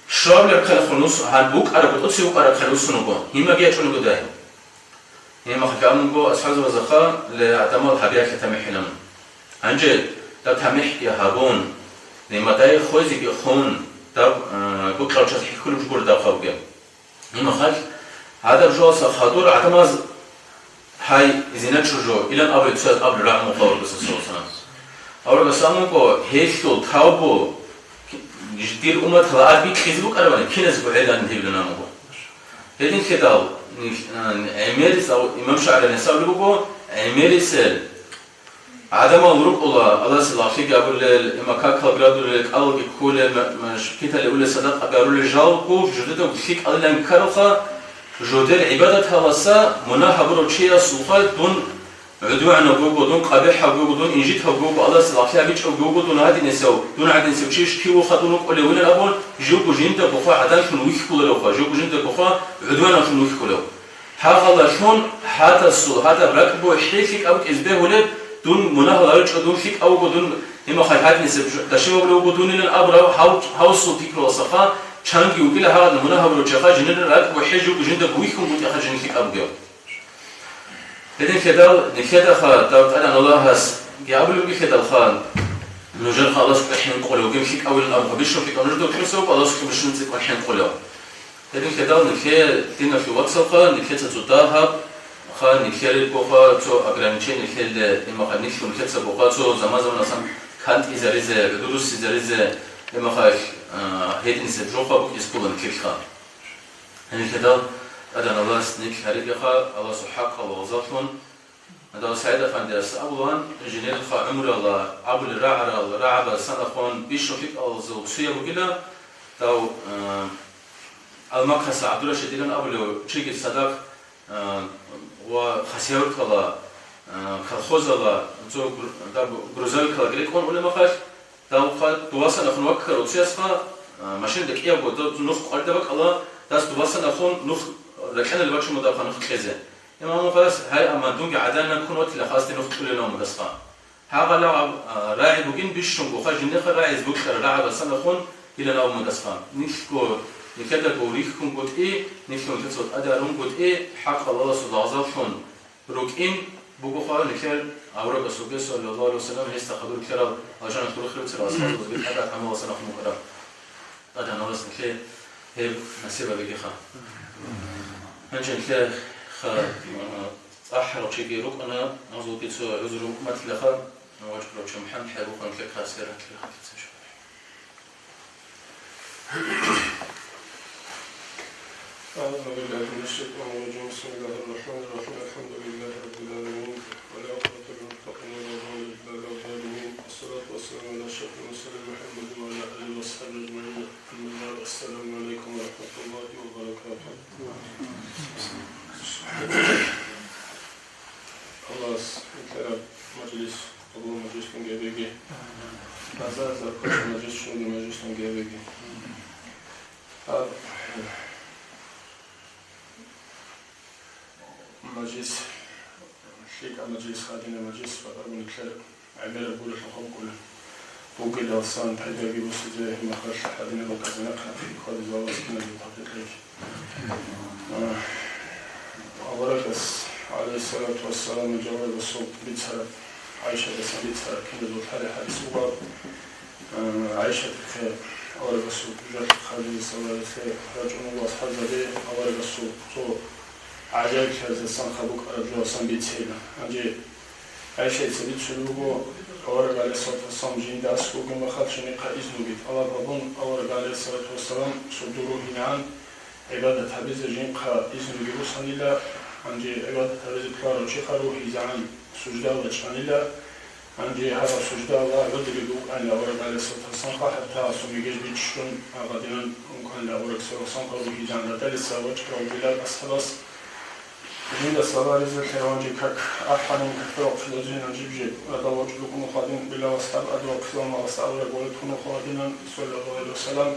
Щуабилеб рахъалахун вуссун, гьаниб букӀараб, бутӀруцин букӀараб рахъалде вуссун вуго, гьеб мехалъги ячӀун йигодайха. Гьеб мехалъ абун буго асхӀабзабазда, ле, гӀадамал гьабиялъе тамихӀилан. Гьанже даб тамихӀги гьабун, гьеб мехалъ дие хвезеги хун, даб, а, бокьарав чияс хӀехьулеб жо гуро даб хабги. Гьеб мехалъ гьадаб жоялъа хадур гӀадамаз гьай зина чӀужу илан абулеб цояз абулеб рагӀун вуго аварагасда саллаллагьу гӀалайгьи вассалам. Аварагас абун буго, гьелъул тавбу дир умматалда арбикьизе букӀарабани, киназего гӀеланин гьебилан абун буго. Гьединлъидал, а, гӀемерисел, имам ШагӀранияс абулеб буго, гӀемерисел гӀадамал рукӀуна, Аллагьасе лагълъиги гьабулел, гьеб мехалъ какал градулел, кӀалги кколел, ма-, машгиталде унел, садакъаби гьарулел, жалго жидеда лъикӀалилан ккаралха, жидер гӀибадаталдаса мунагь гьабурав чиясулха дун гӀодовегӀанав вуго, дун къабихӀав вуго, дун инжитав вуго, Аллагьасе лагълъи гьабичӀев вуго, дун гьадинасев, дун гьадинасев чи щив вуха дун вукӀулевилан абун, живго жиндаго хва гӀадамлъун вихьуларевха, живго жиндаго хва гӀодовегӀанавлъун вихьулев. Гьагъалалъун гьадасул, гьадаб ракӀбухӀи лъикӀаб букӀине бегьулеб, дун мунагьал гьаричӀо, дун лъикӀав вуго, дун гьеб мехалъ гьадинасеб дашив гьабулев вуго дунилан абураб гьав-, гьавсул пикралдасаха чанги вугила, гьагъадин мунагь гьабурав чиясха жинерго ракӀбухӀи живго жиндаго вихьунгутӀиха жиндир лъикӀаб бугеб. Гьединлъидал нилъедаха дав ТӀадегӀан Аллагьас гьабулеб бугелъидалха, нужерха Аллагьас кӀвар хӀинкъулев вугев лъикӀавилан абухъа, бищун лъикӀав нужеда вихьисев вуго, Аллагьас бищунцин кӀвар хӀинкъулев. Гьединлъидал нилъее диналъул вацалха, нилъеца цо дагьаб ха, нилъерелгоха цо ограничение лъеле, гьеб мехалъ нилъго нилъецагоха цо заман-заманалъ кантӀизаризе, гӀодор руссизаризе, гьеб мехалъ, а, гьединлъидал жоха букӀизе ккола нилъелъха. Гьединлъидал ТӀадегӀан Аллагьас нилъ гьареблъиха, Аллагьасул хӀакъалъулъ вацаллъун. Гьадал СагӀид-афандияс абулеб, жинерха гӀумруялда абулел рагӀарал рагӀабаз санахъун бищун лъикӀалазул цояб бугила, дав, а, Алмакъаса ГӀабдурашидилан абулев чиги цадахъ, а, ва Хасавюрталда, а, колхозалда цо гру-, даб грузовикалда рекӀун унеб мехалъ, дав хъа-, дувасан ахун ваккарав цоясха, а, машинаялда кӀиябго дов нух къваридаб бакӀалда, дас дувасан ахун нух ракьаналде бачун буго дав хъа нух кьезе. Имамухъас, гьай, амма дунги гӀадамал ккун ватила хасде нух кьулел гьамудасха. Гьагъала, а, рагӀи бугин бищунго, ха жинеха рагӀиз букьара рагӀабасан ахун, илан абумудасха. Нилъго, нилъедаго рихьунгутӀи, нилъун нилъецал тӀаде арунгутӀи, хӀакъалъулъ лагъзаллъун рукӀин бугоха нилъер аварагасулги, саллаллагьу гӀалайгьи ва саллам, гьесда хадур ккарал алжаналъул рухӀлуцарал асхӀабазулги тӀаде гӀамаласан ахун букӀараб. ТӀадегӀан Аллагьас нилъее гьеб насиб гьабегиха. Гьанже нилъеха, а, цӀахӀарав чиги рукӀана, гьазулги цо гӀузру батилаха, вачӀарав чи МухӀаммад хӀебухъан нилъе касир гьатӀира хатица шугӀ. أعوذ بالله من الشيطان الرجيم. بسم الله الرحمن الرحيم. الحمد لله رب العالمين. والعاقبة للمتقين ولا عدوان إلا على الظالمين. والصلاة والسلام على أشرف المرسلين محمد وعلى آله وصحبه أجمعين. أما بعد. السلام عليكم ورحمة الله وبركاته. Аллагьас нилъераб мажлис къабул мажлислъун гьабеги. Базарзаб мажлис щуго мажлислъун гьабеги. Гьаб мажлис, лъикӀаб мажлис, гьадинаб мажлис, ва гьаб нилъер гӀемераб гурелъул хӀукмуялъ бугелалсан пайдаги босизе, гьеб мехалъ гьадинаб бакӀазда нахъе хьвадизе Аллагьас киназего тавфикъ кьеги. А, аварагас, гӀалайгьиссалату вассалам, жавабасул бицараб, ГӀайшадасан бицараб киназул лъалеб хӀадис буго. ГӀайшатихъе аварагасул жал хадизе саларалъе рачӀуна ва асхӀабзаби аварагасул цо гӀажаиблъиялдасан хабукъараб жоялдасан бицейилан. Гьанже ГӀайшаца бицун буго, авараг гӀалайгьиссалату вассалам жинда аскӀов вугеб мехалъ жинехъа изну тӀалаб гьабун, авараг гӀалайгьиссалату вассалам сордо рухьинегӀан гӀибадат гьабизе жинехъа изну босанила, гьанже гӀибадат гьабизе ккарав чияхъа рухьизегӀан суждалда чӀанила, гьанже гьаб суждалда гӀодулеб букӀанила авараг гӀалайгьиссалату вассаламха, хӀатта гьасул мегеж биччан гьадинан букӀанила авараг саллаллагьу гӀалайгьи вассалам гьадиналъ вачӀарав Билал асхӀабас. Жинда саларалъе гьанже как ахӀарин, как вахъизабизин жиб-жиб радал вачӀун рукӀуна хадин, Билал асхӀаб ада вахъизабун аварагас абураб гьоркьоб ккуна хадинан, саллаллагьу гӀалайгьи вассалам,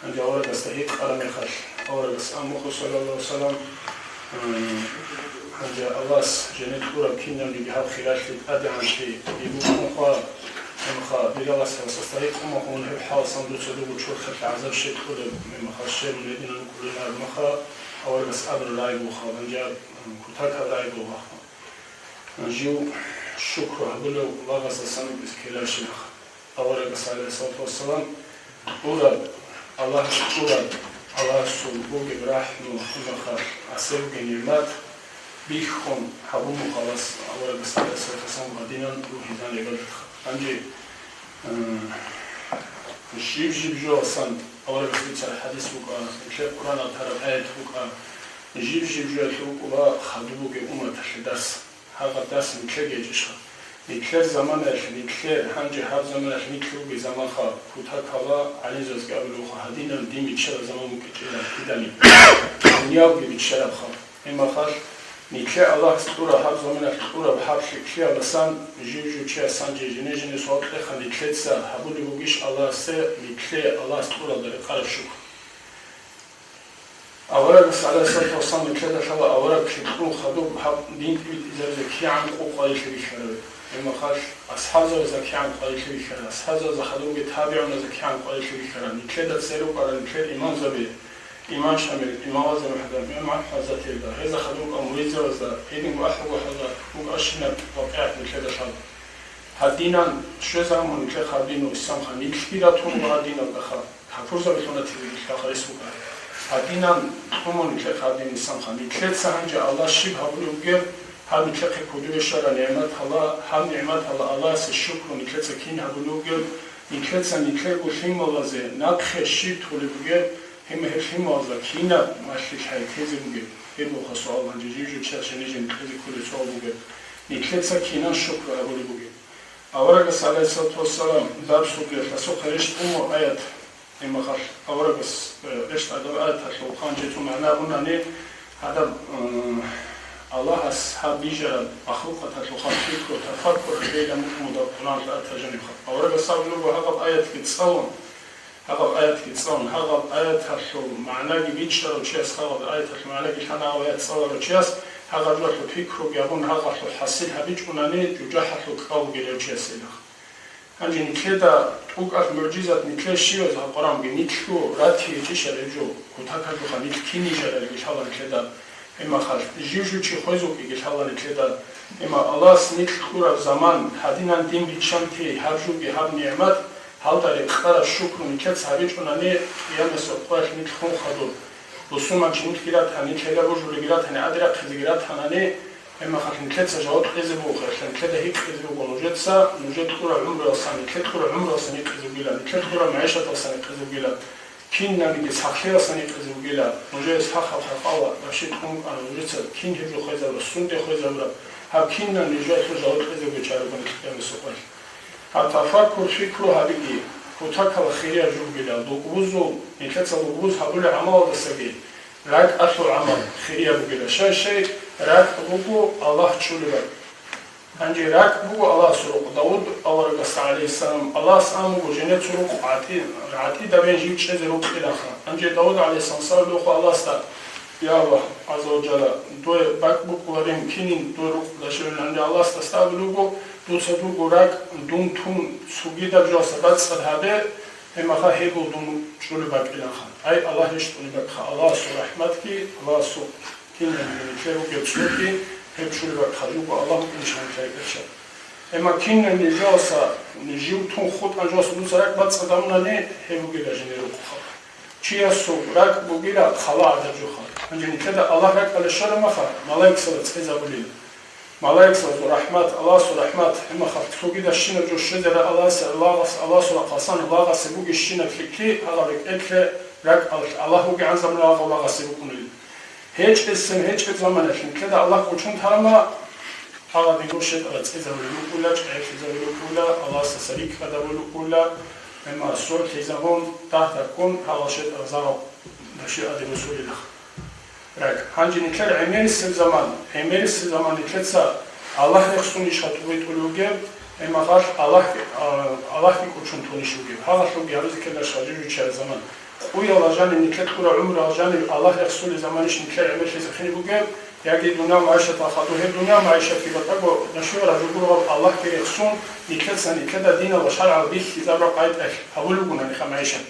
гьанже аварагасда гьикъараб мехалъ, аварагас абун буго, саллаллагьу гӀалайгьи вассалам, м, гьанже Аллагьас жене кьураб кинабниги гьаб хиралъи тӀадегӀанлъи букӀунха, гьебмехалъ Билал асхӀабасда гьикъун буго, гьеб хӀалалъ дуца дурго чорхалъ гӀазаб щиб кьолеб, гьебмехалъ щиб гьединан кколеб гьебмехалъ, аварагас абураб рагӀи бугоха, гьанже кутакаб рагӀи бугоха. Жив шукру гьабулев лагъасдасан ккеларищинха? Аварагас, гӀалайгьиссалату вассалам, кьураб, Аллагьас кьураб, Аллагьасул бугеб рахӀму, гьебмехалъ асевги нигӀмат бихьун гьабун буго аварагас, гӀалайгьиссалату вассалам, гьадинан рухьизегӀан гӀибадатха. Гьанже М, жиб-жиб жоялдасан аварагас бицараб хӀадис букӀа, нилъер Къуръаналъ тараб аят букӀа, жиб-жиб жоялъул рукӀуна хадуб бугеб умматалъе дарс. Гьаб дарс нилъеги гьечӀищха? Нилъер заманаялъ, нилъер, гьанже гьаб заманаялъ нилъ ругел заманха, кутакалда гӀалимзабазги абулеб буго, гьадинаб дин биччараб заман букӀинчӀила киданиги, дуниялги биччарабха. Гьебмехалъ, нилъее Аллагьас кьураб гьаб заманалъ кьураб гьаб лъикӀлъиялдасан жив-жив чияс гьанже жине-жине суал кьеха, нилъеца гьабулеб бугищ Аллагьасе нилъее Аллагьас кьуралда рекъараб шукру? Аварагас, гӀалайгьиссалату вассалам, нилъеда лъала авараг лъикӀлъун хадуб гьаб дин тӀибитӀизабизе кигӀан къо-, къварилъи бихьараб. Гьебмехалъ, асхӀабзабазда кигӀан къварилъи бихьараб, асхӀабзабазда хадубги табигӀуназда кигӀан къварилъи бихьараб, нилъеда цере рукӀарал нилъер имамзаби, Имам Шамил, имам Азар МухӀаммад, имам МухӀаммад Затирда, гьезда хадуб рукӀарал муридзабазда, гьединго ахӀулгун хӀалда рукӀарщинаб вакъигӀат нилъеда лъала. Гьадинан щвезабун нилъехъа гьадинав исламха, нилъги ратун ва гьадинаб каха, капурзабилъун ратизе нилъехъа рес букӀа. Гьадинан тӀумун нилъехъа гьадин исламха, нилъеца гьанже Аллагьас щиб гьабулеб бугеб, гьаб нилъехъе кодобе щвараб нигӀматалда, гьаб нигӀматалда Аллагьасе шукру нилъеца кин гьабулеб бугеб, нилъеца нилъерго лъималазе нахъе щиб толеб бугеб, гьеб мехалъ лъималазда кинаб малъи лъай тезе бугеб? Гьеб буго суал, гьанже жив-жив чияс жине-жине кьезе кколеб суал бугеб, нилъеца кинаб шукру гьабулеб бугеб? Аварагас, гӀалайгьиссалату вассалам, доб сордоялъ асухъе рещтӀун буго аят, гьебмехалъ аварагас, э, рещтӀараб аяталъул хъанчӀе цо магӀна абунани, гьадаб, м, Аллагьас гьаб бижараб махлукъаталъухъа пикру, тафаккур гьабейилан букӀун буго Къуръаналъул аятал жанибха. Аварагас абулеб буго гьагъаб аятги цӀалун, Гьагъаб аятги цӀалун, гьагъаб аяталъул магӀнаги бичӀчӀарав чияс, гьагъаб аяталъул магӀнаги лъана гьав аят цӀаларав чияс, гьагъаб жоялъул пикруги гьабун, гьагъалъул хӀасил гьабичӀунани, жужахӀалъул кӀал бугелев чиясилан. Гьанже нилъеда тӀокӀаб мугӀжизат нилъее щивез гьаб Къуръанги, нилъго ратиги гьечӀищ гьеб жо, кутакалъухъа нилъ кин нижаралги лъала нилъеда. Гьебмехалъ, жив-жив чи хвезе вукӀиги лъала нилъеда. Гьебмехалъ, Аллагьас нилъ кьураб заман, гьадинан дин биччанти, гьаб жоги гьаб нигӀмат, гьалда рекъараб шукру нилъеца гьабичӀунани, къиямасеб къоялъ нилъ хун хадур. Бусурманчи нилъги ратани, нилъ гьелда божулеги ратани, тӀаде рахъизеги ратанани, гьебмехалъ нилъеца жаваб кьезе буго, нилъеда гьикъизе буго нужеца, нужер кьураб гӀумруялдасан, нилъер кьураб гӀумруялдасан гьикъизе бугила, нилъер кьураб магӀишаталдасан гьикъизе бугила. Кинабниги сахлъиялдасан гьикъизе бугила, нужее сахаб хӀакъалда ращикъун букӀана нужеца кин гьеб жо хвезабураб, сунде хвезабураб, гьаб кинаб нижеялъул жаваб кьезе бугеб чагӀи ругони къиямасеб къоялъ. Гьаб тафаккур, фикру гьабиги, кутакалда хирияб жо бугила, лугбузул, нилъеца лугбуз гьабулел гӀамалалдасаги ракӀалъул гӀамал хирияб бугила. Щай-щай ракӀ буго Аллагь чӀолеб бакӀ. Гьанже ракӀ буго Аллагьасул рукъ. Давуд аварагасда, гӀалайгьиссалам, Аллагьас ан буго, жене цо рукъ гӀатӀи-, гӀатӀидаб бен жив чӀезе рукъилаха. Гьанже Давуд, гӀалайгьиссалам, сабур буго Аллагьасда: «Я Аллагь, гӀазза ва жалла, дой бакӀ букӀуларин кинин дой рукъ дашевин?» Гьанже Аллагьасда абулеб буго: «Дуца дурго ракӀ дун тун цогидаб жоялдаса бацӀцӀад гьабе, гьебмехалъ гьеб буго дун чӀолеб бакӀилаха». Ай, Аллагь рещтӀунеб бакӀха, Аллагьасул рахӀматги, Аллагьасул Кинабниги нилъер ругел цоги гьеб чӀолеб бакӀ хадуб Аллагь вукӀинчӀин лъай гьечӀеб. Амма кинаб нижеца, нижив тун хутӀан жоса дуца ракӀ бацӀцӀадабунани, гьеб бугила жиндир рукъухъаб. Чиясул ракӀ бугила хала гӀадаб жоха. Гьанже нилъеда Аллагь ракӀалде щвараб маха, малаикзабаз цӀезабулел. Малаикзабазул рахӀмат, Аллагьасул рахӀмат, гьеб махалъ цогидабщинаб жо щвезараб Аллагьасе, Аллагьас, Аллагьасул рахъалсан Аллагьасе бугебщинаб лъикӀлъи гьаб рекӀелъе ракӀалъ Аллагь вугевгӀан замана Аллагьасе букӀунел. ГьечӀесин гьечӀеб заманалъ нилъеда Аллагь гучун тарана, гьагъадинго щайтӀал цӀезабулел рукӀула, чӀегӀерлъизабулел рукӀула, Аллагьасдаса рикӀкӀадабулел рукӀула, амма сорхӀизабун, дагь-дагьккун гьагъал щайтӀал загъал даши аде босулилаха. РакӀ. Гьанже нилъер гӀемерисеб заман, гӀемерисеб заман нилъеца Аллагь рехсунищха тӀубитӀулев вугеб, гьеб махалъ Аллагь, а, Аллагьги кӀочон тунищ вугеб? Гьагъалъулги гьабизе ккеларищха жив-жив чияр заман? Къуялда жанив, нилъер ккураб гӀумруялда жанив Аллагь рехсулел заманищ нилъер гӀемерлъизе хинеб бугеб, яги дуниял магӀишаталъ хадуб? Гьеб дуниял магӀишатги батӀаго нахъе рагьулеб Аллагьги рехсун, нилъеца нилъеда диналда шаргӀалда бихьизабураб къагӀидаялъ гьабулеб бугонаниха магӀишат.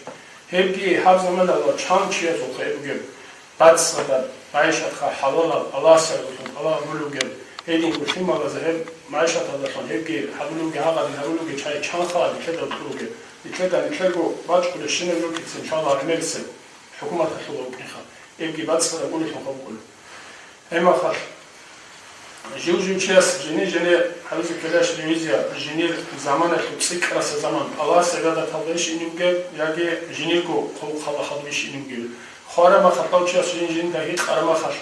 Гьебги гьаб заманалда чан чиясулха гьеб бугеб. БацӀцӀадаб магӀишатха хӀалалаб, Аллагьасе рагъуллъун тӀалаб гьабулев вугеб, гьединго лъималазе гьеб магӀишаталдалъун гьебги гьабулев вугеб, гьагъадин гьабулев вугеб, чай чанха нилъеда кьурав вугеб, нилъеда нилъерго бачӀунеб щинаб рукӀица, иншаллагь, гӀемерисеб хӀукуматалъула вукӀинха, гьебги бацӀцӀадаб гурелъунха букӀуна. Гьеб махалъ, жив-жив чияс жине-жине гьабизе ккеларищ ревизия, жинир заманалъул цӀикӀкӀарасеб заман Аллагьасе гӀибадаталдайищ ине бугеб, яги жинирго хъулухъалда хадубищ ине бугеб? Хвараб махалъ дов чияс жин-жинда гьикъараб махалъ,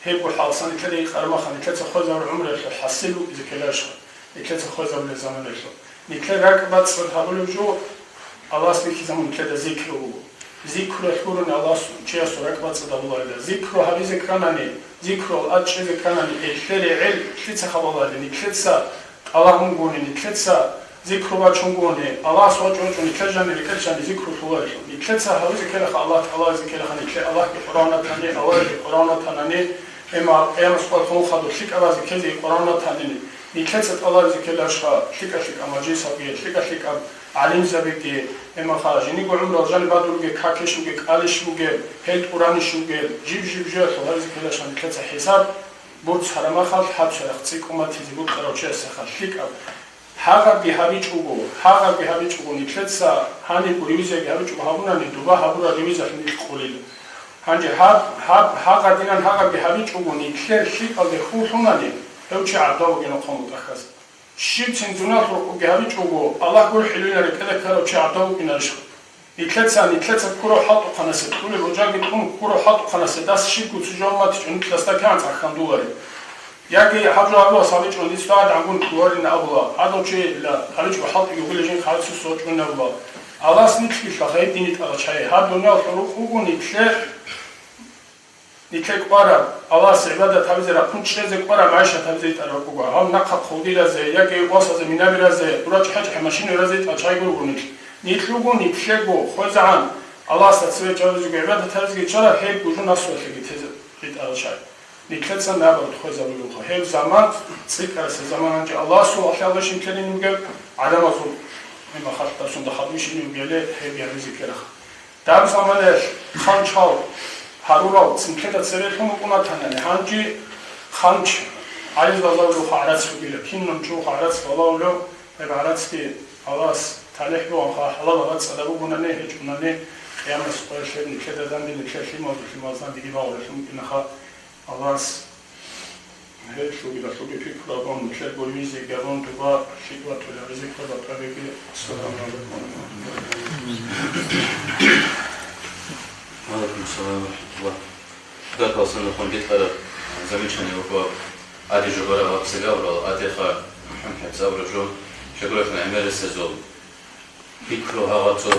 гьебго хӀалсан нилъеда гьикъараб махалъ, нилъеца хвезабураб гӀумруялъул хӀасил букӀизе ккеларищха? Нилъеца хвезабулел заманалъул. Нилъер ракӀ бацӀцӀад гьабулеб жо, Аллагьас бихьизабун нилъеда зикру буго. Зикрулъ гурони Аллагьас чиясул ракӀ бацӀцӀад гьабуларила. Зикру гьабизе кканани, зикруялъ чӀезе кканани, гьелъул регӀел лъица хабаларила? Нилъеца тӀалаб гьабунгони, нилъеца зикру бачунгони, Аллагьас вачӀун-вачӀун нилъер жанир рекӀелъ жанир зикру лъоларелъул. Нилъеца гьабизе ккелаха Аллагь, тӀалабизе ккелаха нилъее Аллагьги Къуръан ратани, аварагги Къуръан ратанани, гьеб махалъ къиямасеб къоялъ хадуб лъикӀабазе ккезе Къуръан ратанани. Нилъеца тӀалабизе ккеларищха лъикӀа-лъикӀаб мажлисалги, лъикӀа-лъикӀаб гӀалимзабиги, гьеб махалъ жиндирго гӀумруялъ жаниб бадулги, какищ бугеб, кӀалищ бугеб, гьел тӀуранищ бугеб, жиб-жиб жоялъул гьабизе ккеларищха нилъеца хӀисаб, бурцараб махалъ гьаб цояхъ цӀикӀкӀун батизе букӀарав чиясехъа лъикӀаб. Гьагъабги гьабичӀого, гьагъабги гьабичӀого нилъеца, гьанибго ревизияги гьабичӀого гьабунани, доба гьабураб ревизиялъ нилъ къулила. Гьанже гьаб, гьаб, гьагъадинан гьагъабги гьабичӀого нилъер лъикӀалде хьул лъунани, гьев чи гӀадав вугин хъван бутӀахьаз. Щибцин дуниялалъул рукъуги гьабичӀого, Аллагь гурхӀилвилан рекӀелде ккарав чи гӀадав вукӀинарищха? Нилъеца, нилъеца ккурав хӀалтӀухъанасе, кьулеб гӀужаги кьун ккурав хӀалтӀухъанасе дас щибго цо жо гьабичӀого нилъ дасда кигӀан цӀахьан долареб? Яги гьаб жо гьабула, гьабичӀого дица гьадин гун кколарин абула, гьадав чила гьабичӀого хӀалтӀиги гьабулеб жинхъ гьабицин сочӀунин абула. Аллагьас нилъги лъалха гьедин тӀалаб чагӀи. Гьаб дуниялалъул рукъ буго нилъе Нилъер кӀвараб, Аллагьасе гӀибадат гьабизе рахъун чӀезе кӀвараб магӀишат гьабизе ритӀарал рукӀуга. Гьав нахъа хъулдиразе яги васазе минабиразе, дура чӀехӀе-чӀехӀе машина разе ритӀа чайгур руго нилъ. Нилъ руго нилъего хвезегӀан, Аллагьасда цеве чӀвазеги гӀибадат гьабизеги чӀараб гьеб гужун асулалъеги тезе ритӀарал чай. Нилъеца наб хвезабулелха. Гьеб заман цӀикӀкӀарасеб заман гьанже Аллагьасул вахъиялда щинкелин вугеб, гӀадамазул гьимахалъ дасунда хадубищ ин вугеле гьеб гьабизе ккелаха. Дагь заманаялъ хъанчал гьарурал цинкеда цере лъун вукӀунатанани, гьанже хъанч гӀаризбазавулевха гӀарац бугила, кинаб чӀухъа гӀарац балагьулев, гьеб гӀарацги Аллагьас талихӀ бугӀанха, хӀалал гӀарац цӀадаб бугунани, гьечӀунани, къиямасеб къоялъ гьеб нилъеда данде, нилъер лъималазул лъималазда дандеги багъулелъун букӀинаха. Аллагьас гьелъулги балъуги пикру абун, нилъер гурмизе габун дуба лъикӀ батула, ризкъ батӀа беги. Ассаламу гӀалайкум ва рахӀматуллагьи ва баракатугьу. Ва гӀалайкум ассалам ва рахӀматуллагь. Дакъал санахан битӀараб замечание вукӀа, аде жо бараб гьабсагаврал, адеха МухӀаммад гьабсагавра жо, щайгурелъул гӀемерисезул пикру гьагъа цо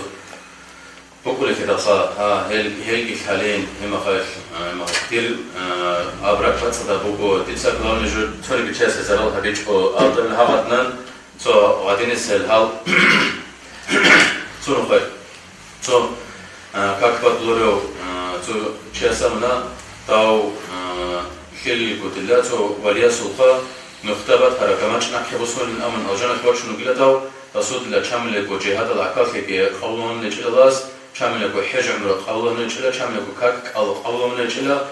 букӀулелъидалха, гьа, гьел, гьелги лъалин, гьимахъалъ, а, гьимахъ-, дир, а, аб ракӀбацӀцӀадаб буго, дица главный жо цониги чиясе зарал гьабичӀо, аб дабил гьагъаднан цо гъадинисел гьал цунухъе, цо, а, как батуларев, а, цо чияс абуна, дав, а, лъилилго дила цо валиясулха нухда батара гамачӀ нахъе босулин абун алжаналъ вачун вугила дав, Расулулла чамилего жигьадал гӀахьаллъиги къавлугьунечӀилалас, чамилего хӀеж-гӀумра къавлугьунечӀила, чамилего как кӀал къавлугьунечӀила,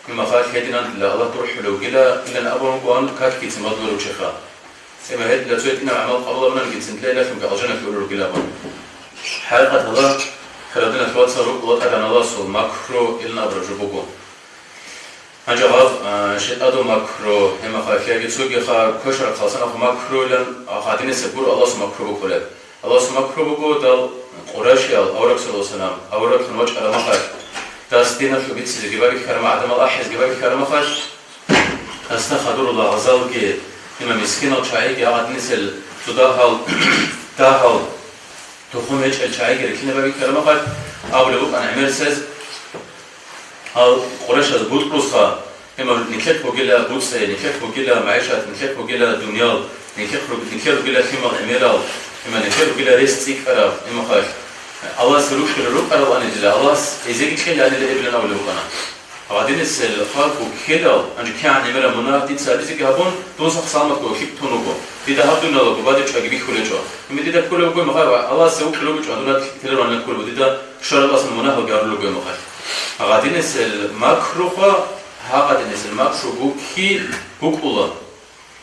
имахал гьединан дила Аллагь гурхӀулев вугила, илан абун вугоан какгицин вадлуручиха. ЦӀемагьелда цо гьитӀинаб гӀамал къабул гьабунанигицин, лелалъунги алжаналъе урургилабун. ХӀакъикъаталда, хириял диналъул вацал, рукӀула тӀадегӀан Аллагьасул макру илан абураб жо буго. Гьанже гьаб, а, шайтӀадул макру, гьеб мехалъ яги цогиха квешараб хъалсанахъ макру илан, а, гьадинисеб гуро Аллагьасул макру букӀулеб. Аллагьасул макру буго дал Къурайшиял авараг саллаллагьу гӀалайгьи ва саллам, авараглъун вачӀараб мехалъ, дас диналъул бицизеги бабихьараб мехалъ, гӀадамал ахӀизеги бабихьараб мехалъ, дасда хадур лагъзалги, имам мискинал чагӀиги, гьадинисел цо дагьал, дагьал тухум гьечӀел чагӀиги рилълъине бабихьараб мехалъ, абулеб букӀана гӀемерисез, гьал къурайшаз бутӀрузха, имам нилъер бугила буцӀцӀи, нилъер бугила магӀишат, нилъер бугила дуниял, нилъер руг-, нилъер ругила лъимал гӀемерал, имам нилъер ругила рес цӀикӀкӀараб, имахъалъ. Аллагьасе рукьулел рукӀарал анилила, Аллагьас эзеги кьела анилила эбилан абулеб букӀана. Гьадинисел халкъ ккелал, гьанже кигӀан гӀемераб мунагь дица гьабизеги гьабун, дун сах-саламатго лъикӀ тун вуго. Дида гьаб дуниялалго бадиб чӀваги бихьулечӀо. Имам дида кколеб буго, имахъалъ, Аллагьасе вукьулеб букӀана, дуниялалъ телерванна кколеб дида. Щвараб Аллагьасул мунагьалги гьарулел руго, имахъалъ. Гьадинисел макрухъа, гьагъадинисел макру гукки букӀула.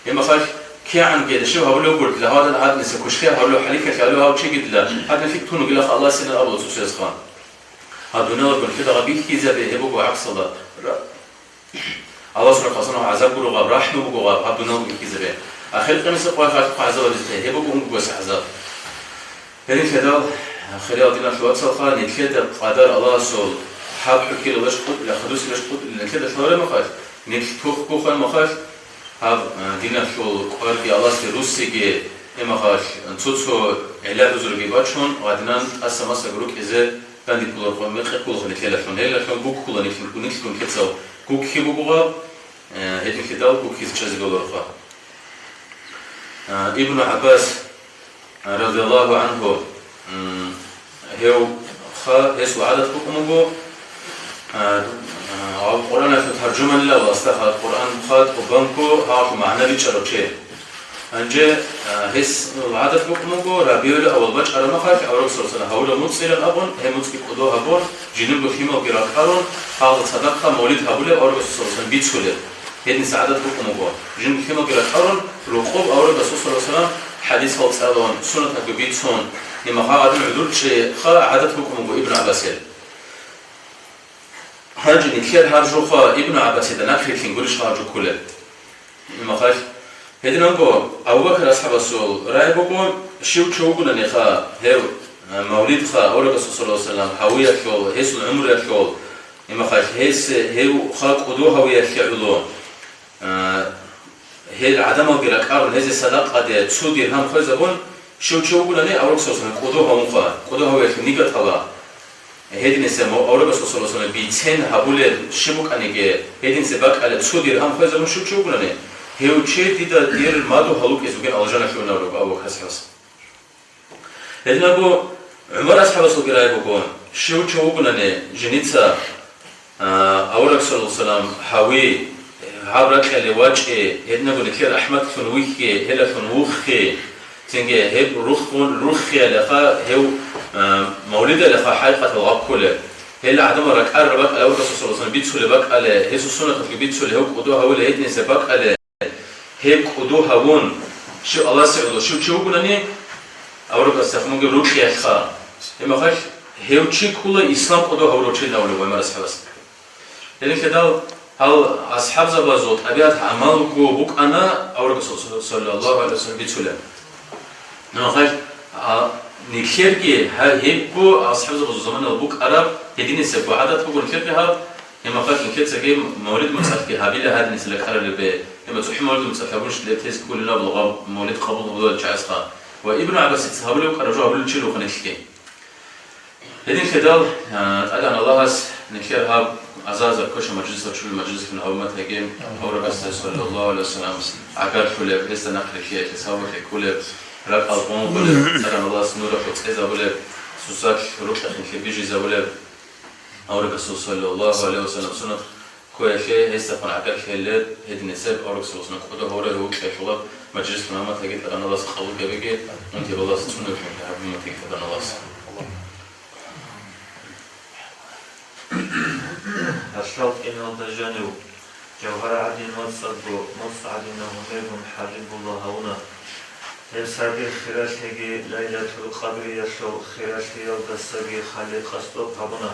Имахъалъ, кигӀанги дашив гьабулев гуртӀила, гьадин гьадинисел кушхъя гьабулев хӀалихьалъ гьабулев гьав чигидила, гьадин лъикӀ тун вугилахъ Аллагьасинал абула цо чиясха. Гьаб дуниялалгун лъидагъа бихьизабе, гьеб буго гӀаксалда. Ра-, Аллагьасул рахъалсанав гӀазаб гуро гъаб, рахӀму буго гъаб, гьаб дуниялалгун бихьизабе. Ахир къиямасеб къоялъ халкъ гӀазаб гьабизехъе, гьеб буго унгугоясе гӀазаб. Гьединлъидал, хириял диналъул вацалха, нилъеда къадар Аллагьасул гьаб хӀукмуялъ къотӀила, хадусилъ къотӀила, нилъеда лъалареб мехалъ, нилъ тухгохъан мехалъ, гьаб, а, диналъул кӀварги Аллагьасде руссиги, гьеб мехалъ цо-цо гӀилла-гӀузруги бачун, гьадинан тӀаса-масаго рукӀизе дандеккуларха, мекъи кколаха нилъелалъун, гьелалъун гуккула нилъ-, нилъгун кецал гукки буго гъаб, э, гьединлъидал гуккизе чӀезе бегьулароха. Э, Ибну ГӀаббас, э, радияллагьу гӀангьу, м, гьев ха-, гьесул гӀадат букӀун буго, э, э, Къуръаналъул таржуманилав, астахъа Къуръан ха тӀубанго гьалъул магӀна бичӀчӀарав чи. Гьанже, а, гьес гӀадат букӀун буго, РабигӀул-аввал бачӀараб мехалъ, авараг саллаллагьу гӀалайгьи ва саллам гьавураб муцӀ-, муцӀилан абун, гьеб муцӀги кӀодо гьабун, жиндирго лъималги ракӀарун, гьалда цадахъ мавлид гьабулеб аварагасул саллаллагьу гӀалайгьи ва саллам бицулеб. Гьединлъидал гӀадат букӀун буго. Жиндирго лъималги ракӀарун, рокъоб аварагасул саллаллагьу гӀалайгьи ва саллам хӀадисал цӀалун, суннаталги бицун, гьеб мехалъ гӀадин гӀодор чӀеха гӀадат букӀун буго Ибну ГӀаббасил. Гьанже нилъер гьаб жоха Ибну ГӀаббасида нахърилълъин гурищха гьаб жо кколеб? Имахъалъ, гьединанго Абу Бакр асхӀабасул рагӀи буго, щив чи вугонаниха гьев, а, мавлидха аварагасул саллаллагьу гӀалайгьи ва саллам гьавиялъул, гьесул гӀумруялъул, имахъалъ, гьес гьев ха кӀодо гьавиялъе гӀоло, а, гьел гӀадамалги ракӀарун, гьезе садакъаде цо диргьам хвезабун, щив чи вугони, авараг саллаллагьу гӀалайгьи ва саллам кӀодо гьавун ха, кӀодо гьавиялъул нигатала. Гьединисеб аварагасул саллаллагьу гӀалайгьи ва саллам бицен гьабулеб щиб букӀаниги, гьединисеб бакӀалде цо диргьам хвезабун щив чи вугони, гьев чи дида дир мадугьал вукӀине вугин алжаналъуве абулеб Абу Бакр асхӀабас. Гьединго ГӀумар асхӀабасулги рагӀи буго, щив чи вугони жиница, а, авараг саллаллагьу гӀалайгьи ва саллам гьави, гьаб ракьалде вачӀи, гьединго нилъер рахӀматлъун вихьи, гьелалъун вуххи, цинги гьеб рухун, руххиялдаса гьев, а, мавлидалдаса хӀакъикъаталда гьаб кколеб. Гьел гӀадамал ракӀарараб бакӀалде аварагасул саллаллагьу гӀалайгьи ва саллам бицулеб бакӀалде, гьесул суннаталъ бицулеб, гьев кӀодо гьавулеб гьединисеб бакӀалде, гьеб кӀодо гьавун, щив Аллагьасе гӀоло щив чи вугони, аварагасда хъван бугеб рокьиялъха. Гьеб мехалъ гьев чи ккола ислам кӀодо гьавурав чи абулеб ГӀумар асхӀабас. Гьединлъидал гьал асхӀабзабазул тӀабигӀат-гӀамалго букӀана аварагасул саллаллагьу гӀалайгьи ва саллам бицулеб. Гьеб мехалъ, а, нилъерги гьа-, гьебго асхӀабзабазул заманалда букӀараб гьединисебго гӀадат буго нилъерги гьаб, гьеб мехалъ нилъецаги мавлид-муцӀалъги гьабила гьадинисел ракӀаралеб бе, гьеб цохӀо мавлид-муцӀалъ гьабунищ леб тез кколеб гьаб гъаб мавлид къабул гьабулел чагӀазха. Ва Ибну ГӀаббасица гьабулеб букӀараб жо гьабулел чи руго нилъги. Гьединлъидал, а, ТӀадегӀан Аллагьас нилъер гьаб аза-азар квешаб мажлисал чули мажлислъун гьабун батаги, аварагасда саллаллагьу гӀалайгьи ва саллам гӀагарлъулеб, гьесда нахърилълъиялъе сабурлъи кколеб, ракӀал гъункъулеб, ТӀадегӀан Аллагьас нуралъул цӀезабулеб, сусалъ рокьихъинлъи бижизабулеб, аварагасул саллаллагьу гӀалайгьи ва саллам суннат ккоялъе гьесдехун гӀагарлъи гьелеб, гьединисеб аварагасул суннат кӀодо гьавураб гьев вукьиялъулаб мажлислъун гьабун батаги ТӀадегӀан Аллагьас къабул гьабеги, унти балагьас цӀунун гьабун батаги ТӀадегӀан Аллагьас. Гьалъал кӀиналда жанив, жавгьар гӀадин мацӀалъго, мацӀ гӀадинав гьумергун хӀарбула гьавуна. Гьеб саби хиралъиги Лайлатул Къадриялъул хиралъиялдасаги Халикъас тӀоп гьабуна.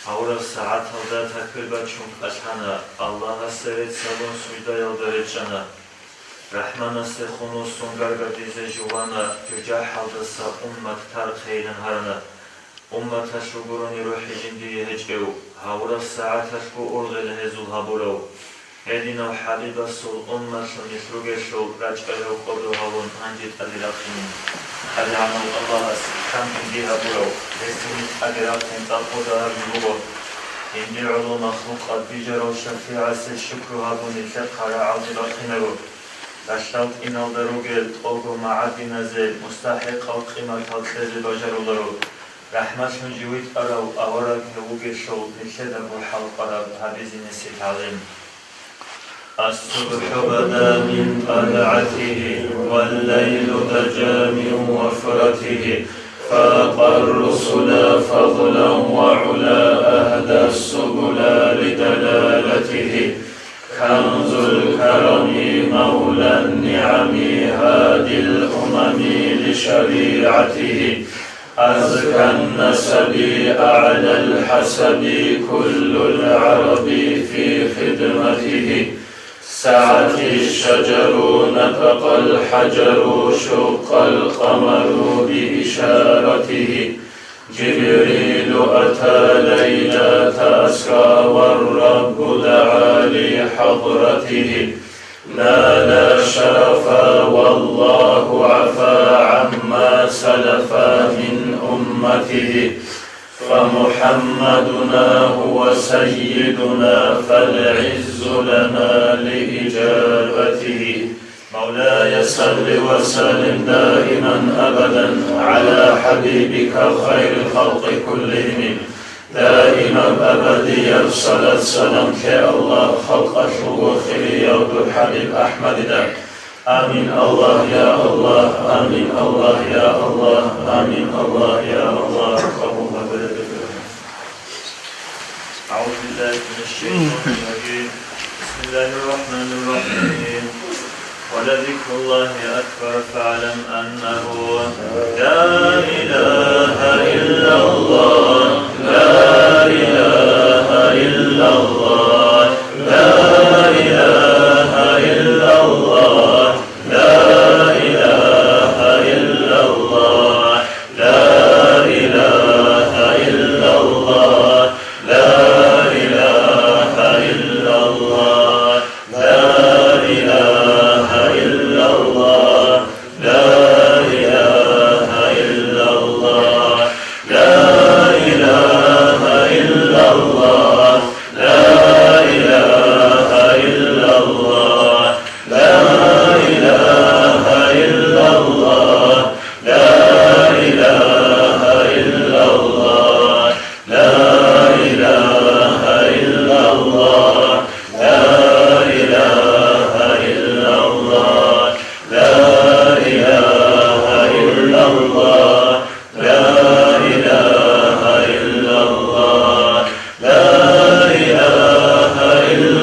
Гьавураб сагӀаталда такбир бачун кӀалъана, Аллагьасе рецц гьабун суждаялда речӀчӀана. РахӀманасе хун вуссун гаргадизе жувана, жужахӀалдаса уммат тархъейилан гьарана. Умматалъул гурони рухӀи жиндие гьечӀев, гьавураб сагӀаталъго ургъел гьезул гьабурав. Гьединав ХӀабибасул умматлъун нилъ ругелъул рачӀалъ кӀодо гьавун гьанже тӀаде рахъине. ТӀадегӀанав Аллагьас хӀамд жиндие гьабурав, гьесие тӀаде рахъин цӀакъ кӀодо гьабизе буго. Жиндир гӀоло махлукъат бижарав ШафигӀасе шукру гьабун нилъехъа рагӀалде бахъинаро. Ралъдал тӀиналда ругел тӀолго магӀадиназе мустахӀикъал къиматал кьезе бажаруларо. РахӀматлъун жив витӀарав авараг гьев вугелъул нилъеда бухӀал къвараб гьабизе несил гьалин. الصبح بدا من طلعته والليل دجا من وفرته فاق الرسل فضلا وعلا أهدى السبل لدلالته كنز الكرم مولى النعم هادي الأمم لشريعته أزكى النسب أعلى الحسب كل العرب في خدمته سعت الشجر نطق الحجر شق القمر بإشارته جبريل أتى ليلة أسرى والرب دعا لحضرته نال شرفا والله عفا عما سلف من أمته فمحمدنا هو سيدنا فالعز لنا لإجابته مولاي صل وسلم دائما أبدا على حبيبك خير الخلق كلهم دائما أبديا صلاة سلام يا الله خلق الشوق خير يا عبد الحبيب أحمد دا. آمين الله يا الله، آمين الله يا الله، آمين الله يا الله. أعوذ بالله من الشيطان الرجيم. بسم الله الرحمن الرحيم. ولذكر الله أكبر فاعلم أنه لا إله إلا الله، لا إله إلا الله، لا إله إلا الله، لا إله إلا الله، لا إله إلا الله، لا إله إلا الله. لا إله إلا الله، لا إله إلا الله، لا إله إلا الله، لا إله إلا الله، لا إله إلا الله، لا إله إلا الله. لا إله إلا الله، لا إله إلا الله، لا إله إلا الله، لا إله إلا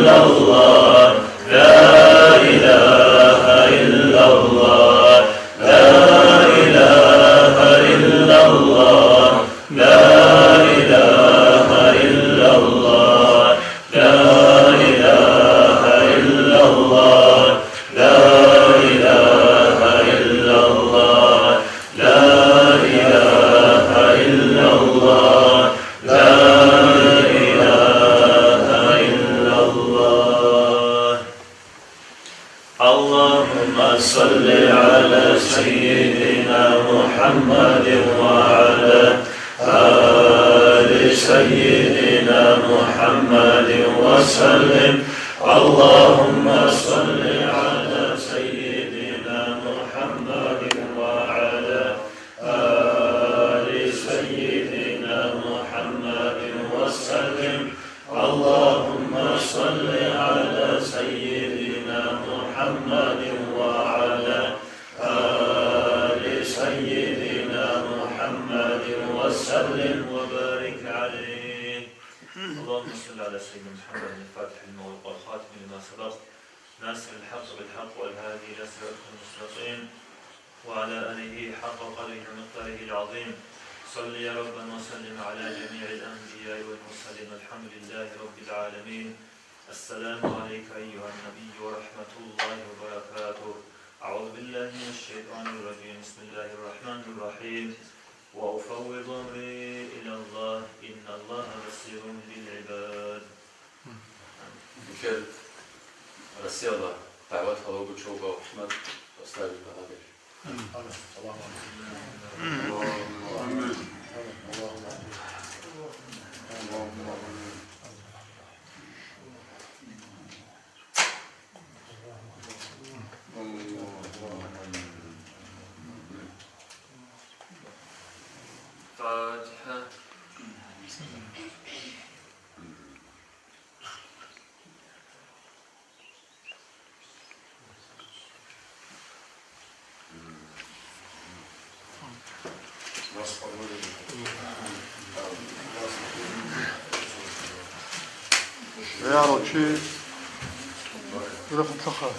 الله، لا إله إلا الله، لا إله إلا الله، لا إله إلا الله، لا إله إلا الله، لا إله إلا الله، لا إله إلا الله، لا إله إلا الله، لا إله إلا الله. اللهم صل على سيدنا محمد وعلى آل سيدنا محمد وسلم. اللهم صل على سيدنا محمد وعلى آل سيدنا محمد وسلم. اللهم صل على سيدنا محمد وعلى آل سيدنا محمد وسلم وبارك عليه. اللهم صل على سيدنا محمد الفاتح لما أغلق والخاتم لما سبق ناصر الحق بالحق والهادي إلى صراطك المستقيم وعلى آله حق قدره ومقداره العظيم. صل يا ربنا وسلم على جميع الأنبياء والمرسلين. الحمد لله رب العالمين. السلام عليك أيها النبي ورحمة الله وبركاته. أعوذ بالله من الشيطان الرجيم. بسم الله الرحمن الرحيم. وأفوض أمري إلى الله إن الله بصير بالعباد. Нилъер Россиялда дагӀват гьабурав Чолбан МухӀамад устарзабазда гьабе. الفاتحة. يا رب، شي يروح مطلقها.